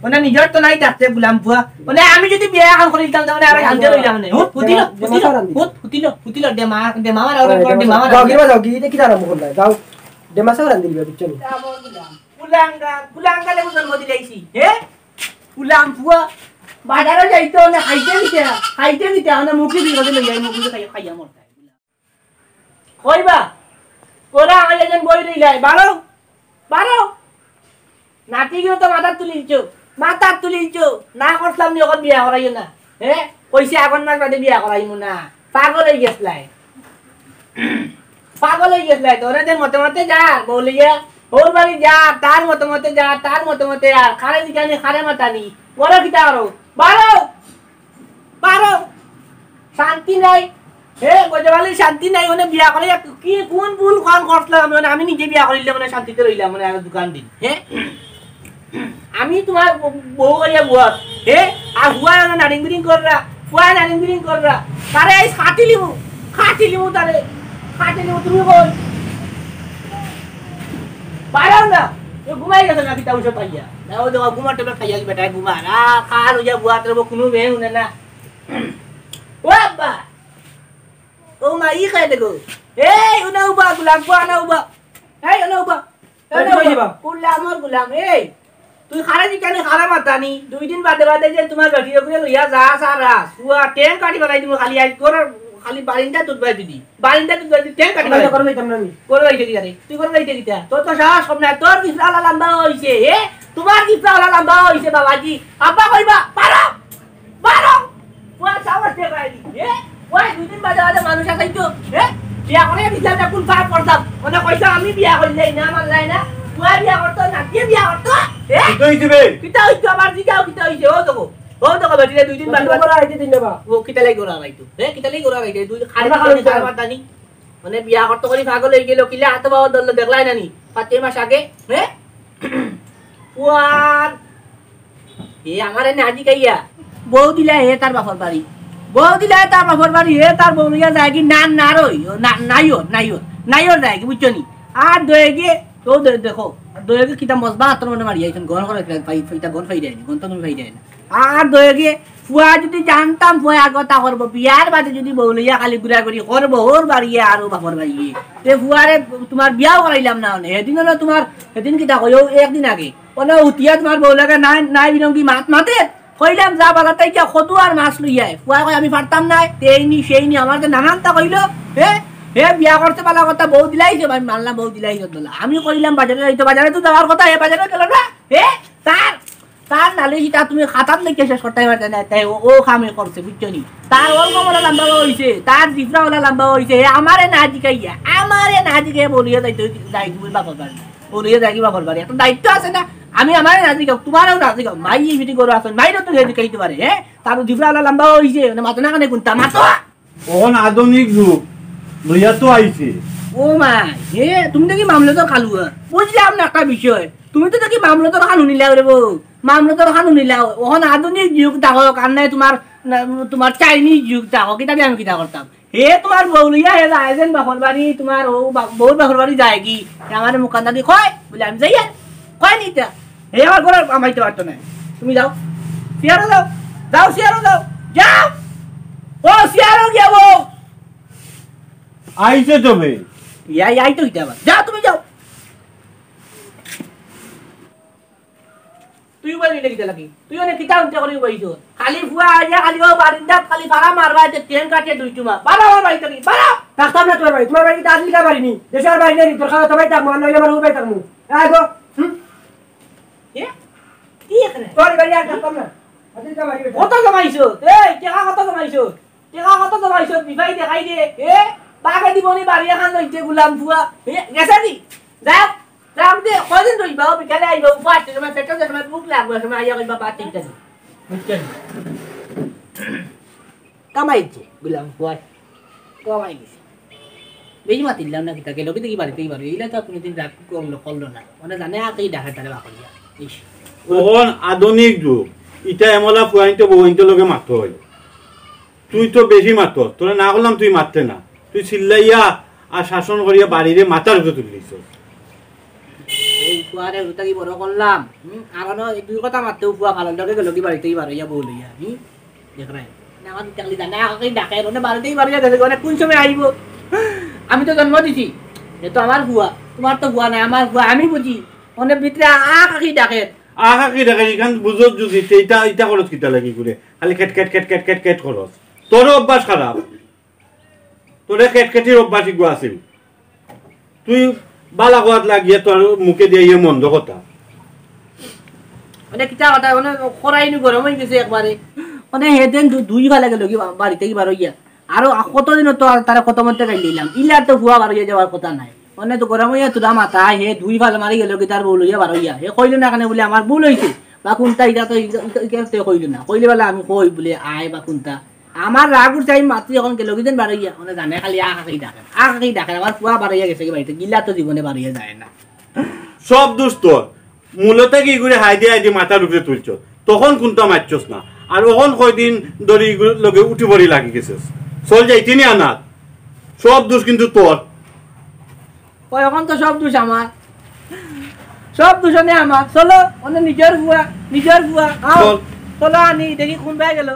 মানে নিজর তো নাই থাকতে গুলাম ফুয়া। মানে আমি যদি বিয়া এখন করি দিতাম, তাহলে আর না, শান্তি না। রইলাম না। হুত, ফুতিল, না, ফুতিল, না, না। হুত, ফুতিল, ফুতিল, দে মা, দে মা, মারা, হ্যাঁ, ওরে, দে মা, দে মা, মারা। যাও, গিরবা যাও, গি, ইতা কিতা আরম্ভ করলা? যাও, দে মাছ রান্ধি দিবা, বুঝছো নি? কুলাঙ্গা, কুলাঙ্গা লেবু জন্ম দিলাইছি। হে? গুলাম ফুয়া, বাজারে যাইতো না, খাইতে দিতে, খাইতে দিতে, না মুখে দিয়ে লইয়া, মুখে খাইয়া, খাইয়া মরতে। কইবা, ওরা আমার একজন বই রইলাই, বারো, বারো। নাতি গিয়ে তো মাথার তুলিলছো, মাথার তুলিলছো। না করছিলাম নি, অখন বিয়া করাইও না। হে? কইছে আগন মাস বাদে বিয়া করাইমু না। পাগল অই গেছলাই। পাগল অই গেছলাই। তোরা যে মতে মতে যা, বউ লইয়া, ওর বাড়ি যা, তার মতে মতে যা, তার মতে মতে আর। খারে জিকানি, খারে মাতানি। বড় কিতা করো? বারো! পারো? শান্তি নাই। হে, গজবালি শান্তি নাই, মানে বিয়া করে এক-, কি কোন ভুল কাম করছিলাম আমি, মানে আমি নিজে বিয়া করিলে মানে শান্তিতে রইলাম, মানে আর দোকান দিন। হে? আমি তোমার ব-, বউ করিয়া বুয়ার। হে? আর হুয়া না নারিং বিরিং কররা, হুয়া নারিং বিরিং কররা। তারে এই খাটি লিমু, খাটি লিমু তারে, খাটি লিমু তুমি কই? পারো না। এ ঘুমাই গেছে না কিতা উঠে পাইয়া? না, ও দেখো, ঘুমার টেবলেট খাইয়া কি বেটায় ঘুমার। আ, খাল অইয়া বুয়াত রইবো, কুনু মেয়ে হুনে না। ও আব্বা! ও মা, ই খাই দেখো। এই, উনা উবা, গুলাম, উনা উবা। এই, উনা উবা। এই, উনা উবা। গুলাম, ওর গুলাম, এই। তুই খারা জিকানি খারা মাতানি, দুই দিন বাদে বাদে যে তোমার বেটি ওগুলো লইয়া যাস আর আস। উয়া, টেন কাটি বানাই দিব খালি আজ, তোর খালি বারিন্দা দুধ বাই দিদি। বারিন্দা দুধ বাই দিদি, টেন কাটি বানাই দিদি। করবে যাইতাম না আমি। করবে যাইতে কিতা রে? তুই করবে যাইতে কিতা? তোর তো সাহস কম না, তোর বিছনা আলা লম্বা হইছে, এ? তোমার বিছনা আলা লম্বা হইছে বাবাজি। আব্বা কইবা, পারো? বারো! ওই সাহস দিয়ে বাইরে, এ? ওই দুই দিন বাদে বাদে মানুষ আসাই তো, এ? বিয়া করে দিছিলাম না, কোন পাপ করতাম? ওনা কইছে, "আমি বিয়া করলে না, মানলাই না।" ওই বিয়া করতো না, কে বিয়া করতো? এ? কিতা হইছে বে? কিতা হইছে? আবার জিগাও, কিতা হইছে? ও দেখো, ও দেখো, বেটিরে দুই দিন বাদে বাদে করা আইতে দিন না বা। ও কিতা লাগি করা আইতো? এ? কিতা লাগি করা আইতো? দুই খালি আমরা খালি খালি খালি মাতানি। মানে বিয়া করতে করি পাগল হয়ে গেল, কিলা হাতে বাবা ধরলো, দেখলাই না নি? পাঁচ ছয় মাস আগে, হ্যাঁ? ওয়ার এ আমার এনে আজি কাইয়া। বউ দিলা হে তার বাপর বাড়ি। বউ দিলা হে তার বাপর বাড়ি, হে তার বউ লইয়া যায় কি না, না রই, ও না, নাইও, নাইও, নাইও যায় কি, বুঝছো নি? আর দয়ে গিয়ে, তো দে-, দেখো, আর দয়ে গিয়ে কিতা মজবা হাতর মধ্যে মারিয়া, এখন গন করে ফেলাই, ফাই-, ফাইটা গন ফাই দেয়নি, গন তো তুমি ফাই দেয় না। আর দয়ে গিয়ে, ফুয়া যদি জানতাম, ফুয়া আগতা করবো, বিয়ার বাদে যদি বউ লইয়া খালি ঘুরাঘুরি করবো, ওর বাড়িয়ে আর ও বাপর বাড়িয়ে। তে ফুয়ারে তোমার বিয়াও করাইলাম না, অনে। সেদিন হলো তোমার, সেদিন কিতা কই, ও একদিন আগে। ওনা উঠিয়া তোমার বউ লাগে নাই, নাই বিরঙ্গি মাত মাতে। কইলাম, "যা বাজার থাকি কদু আর মাছ লইয়া আয়।" ফুয়া কয়, "আমি পারতাম না, তেইনি, সেইনি, আমার তো নানানটা কইলো।" হে, হে বিয়া করতে বালা কথা, বউ দিলাইছে, আমি মানলাম বউ দিলাইছে বলে। আমি কইলাম, "বাজারে যাইতো, বাজারে তো যাওয়ার কথা, হে বাজারে গেল না।" হে, তার তার নালিশ ইতা তুমি খাতাত লেখিয়া শেষ করতায় পারতায় না, তাই ও, ও কামে করছে, বুঝছো নি? তার অল কমলা লম্বা অইছে, তার জিফরা অলা লম্বা অইছে, হে আমারে না জিকাইয়া, আমারে না জিকাইয়া বলিয়া যাইতে, যাইগি বাপর বাড়ি। বলিয়া যাইগি বাপর বাড়ি। একটা দায়িত্ব আছে না? আমি আমারে না জিকাও, তুমারেও না জিকাও। মাই এই ভিতরে গরু আছেন, মাইরে তো হে জিকাইতে পারে, হে? তার জিফরা অলা লম্বা অইছে, মানে মাথা না কানে কুন্তা, মাতো। অখন আধুনিক যুগ লইয়া তো আইছে। ও মা, হে, তুমি দেখি মামলতর খালুয়া। বুঝলাম না একটা বিষয়। তুমি তো দেখি মামলতর খান হুনিলাও রে বউ। মামলতর খান হুনিলাও। অখন আধুনিক যুগ থাকো, আর নাই তুমার, না, তুমার চাইনিজ যুগ থাকো। কিতা দিয়া আমি কিতা করতাম? হে তুমার বউ লইয়া হে যায় যেন বাপর বাড়ি, তুমার ও বা-, বউর বাপর বাড়ি যায়গি। হে আমারে মুখান্দারি কয়, বুলে আমি যাই আর। কয় নি ইতা? হে আমার ঘরে আমাইতে পারতো না। তুমি যাও। সিয়ারো যাও। যাও সিয়ারো যাও। যাও। ও সিয়ারো গিয়া বউ। আইছে তো বে। ইয়া, ইয়া, আইতো কিতা আবার? যাও তুমি যাও। তুই উবাই নিলে কিতা লাগি? তুই অনেক কিতা উল্টা করে উবাইছো। খালি ফুয়া আইয়া খালি ও বারিন্দাত খালি ফাড়া মারবা, যে টেন কাটে দুই টুমা। বারো আমার বাড়ি থাকি, বারো। থাকতাম না তুমার বাড়ি। তুমার বাড়ি কিতা আজকালকার বাড়ি নি? দেশর বাড়ি নাই নি? তোর খালা তো বাড়ি থাকমু, আর নাইলে আমার উবাই থাকমু। আয় গো। হুম? এ? কি এখানে? তোর বাড়ি আর থাকতাম না। আজকালকার বাড়ি অইছে। কত জমাইছো? এই, টেকা কত জমাইছো? টেকা কত জমাইছো? দিবাই দেখাই দে। এ? বাগে দিবনি বাড়ি এখান লইতে গুলাম ফুয়া। এ? গেছে নি? যাও। যাও দে, কদিন রইবা? ও বিকালে আইবা, উপাস সময়, পেটে যে সময় ভুক লাগবে, সময় আইয়া কইবা, "বাদ দিতে।" বুঝছেন? কামাইছে, গুলাম ফুয়ায়। কামাই গেছে। বেশি মাতিলাম না, কিতা গেল, কিতা কি বাড়িতে কি বাড়ি? এইলা তো কোনোদিন রাগ করলো, করলো না। মানে জানে, আকেই ডাকে তারে বাকরিয়া। ইস। অখন আধুনিক যুগ। ইতা এমলা ফুয়াইনতে বউইনতে লগে মাতো অয়। তুই তো বেশি মাতস, তোরে না করলাম তুই মাততে না। তুই চিল্লাইয়া আর শাসন করিয়া বাড়িরে মাথার উপরে তুলি দিছস। ও ফুয়ারে হুরুতাকি বড় করলাম, হুম? আর অনো এই দুই কথা মাততেউ ফুয়া ফালার লগে গেল কি বাড়িতেই বারইয়া বউ লইয়া, হুম? দেখরায়। না, আমার দেখলি জানে, আকেই ডাকে, অনে বাড়িতেই বারইয়া গেছে, অনে কোন সময় আইবো? আমি তো জন্ম দিছি, হে তো আমার ফুয়া, তুমার তো ফুয়া নায়, আমার ফুয়া, আমি বুঝি। অনে ভিতরে আ-, আকেই ডাকে। আ-, আকেই ডাকে, ইখান বুঝস যদি, তে ইতা, ইতা করস কিতা লাগি করে? খালি খেট, খেট, খেট, খেট, খেট, খেট করস। তোর অভ্যাস খারাপ। তোরে খেটখেটির অভ্যাস ইগু আছিল। তুই বালা কওয়াত লাগিয়া তোর মুখে দিয়া ইয়ে মন্দ কথা। মানে কিতা কথা, মানে খরাইনি গরম অই গেছে একবারে। মানে হেদিন দু-, দুই ফালা গেল কি বা-, বাড়িতে কি বারইয়া। আরো আ-, কতদিন তো আর তারে কত মতে গাইল দিলাম। ইলা তো ফুয়া বারইয়া যাওয়ার কথা নায়। মানে তো গরম অইয়া তোরা মাথা, হে দুই ফাল মারি গেল কি তার বউ লইয়া বারইয়া। হে কইল না কেনে বুলে আমার ভুল অইছে। বা কুনটা ইটা তো, ইটা, ইটা তো কইল না। কইলে বুলে আমি কই বুলে আয় বা কুনটা। আমার রাগ উঠছে, আমি মাতছি অখন গেল কি যেন বারইয়া, মানে জানে খালি আ আকেই ডাকে, আ আকেই ডাকে, আমার ফুয়া বারইয়া গেছে কি বাড়িতে, গিলা তো জীবনে বারইয়া যায় না। সব দোষ তোর। মূলত কি করে হাই দিয়ে হাই দিয়ে মাথার উপরে তুলছস? তখন কুনটা মারছস না। আর অখন কয়দিন ধরি ইগুর লগে উঠি পড়ি লাগি গেছস। চল যাইতে নি আনাত। সব দোষ কিন্তু তোর। ওই অখন তো সব দোষ আমার। সব দোষ অনে আমার। চলো, অনে নিজর ফুয়া, নিজর ফুয়া। আও। চল। চলো আনি, দেখি কুনবায় গেল।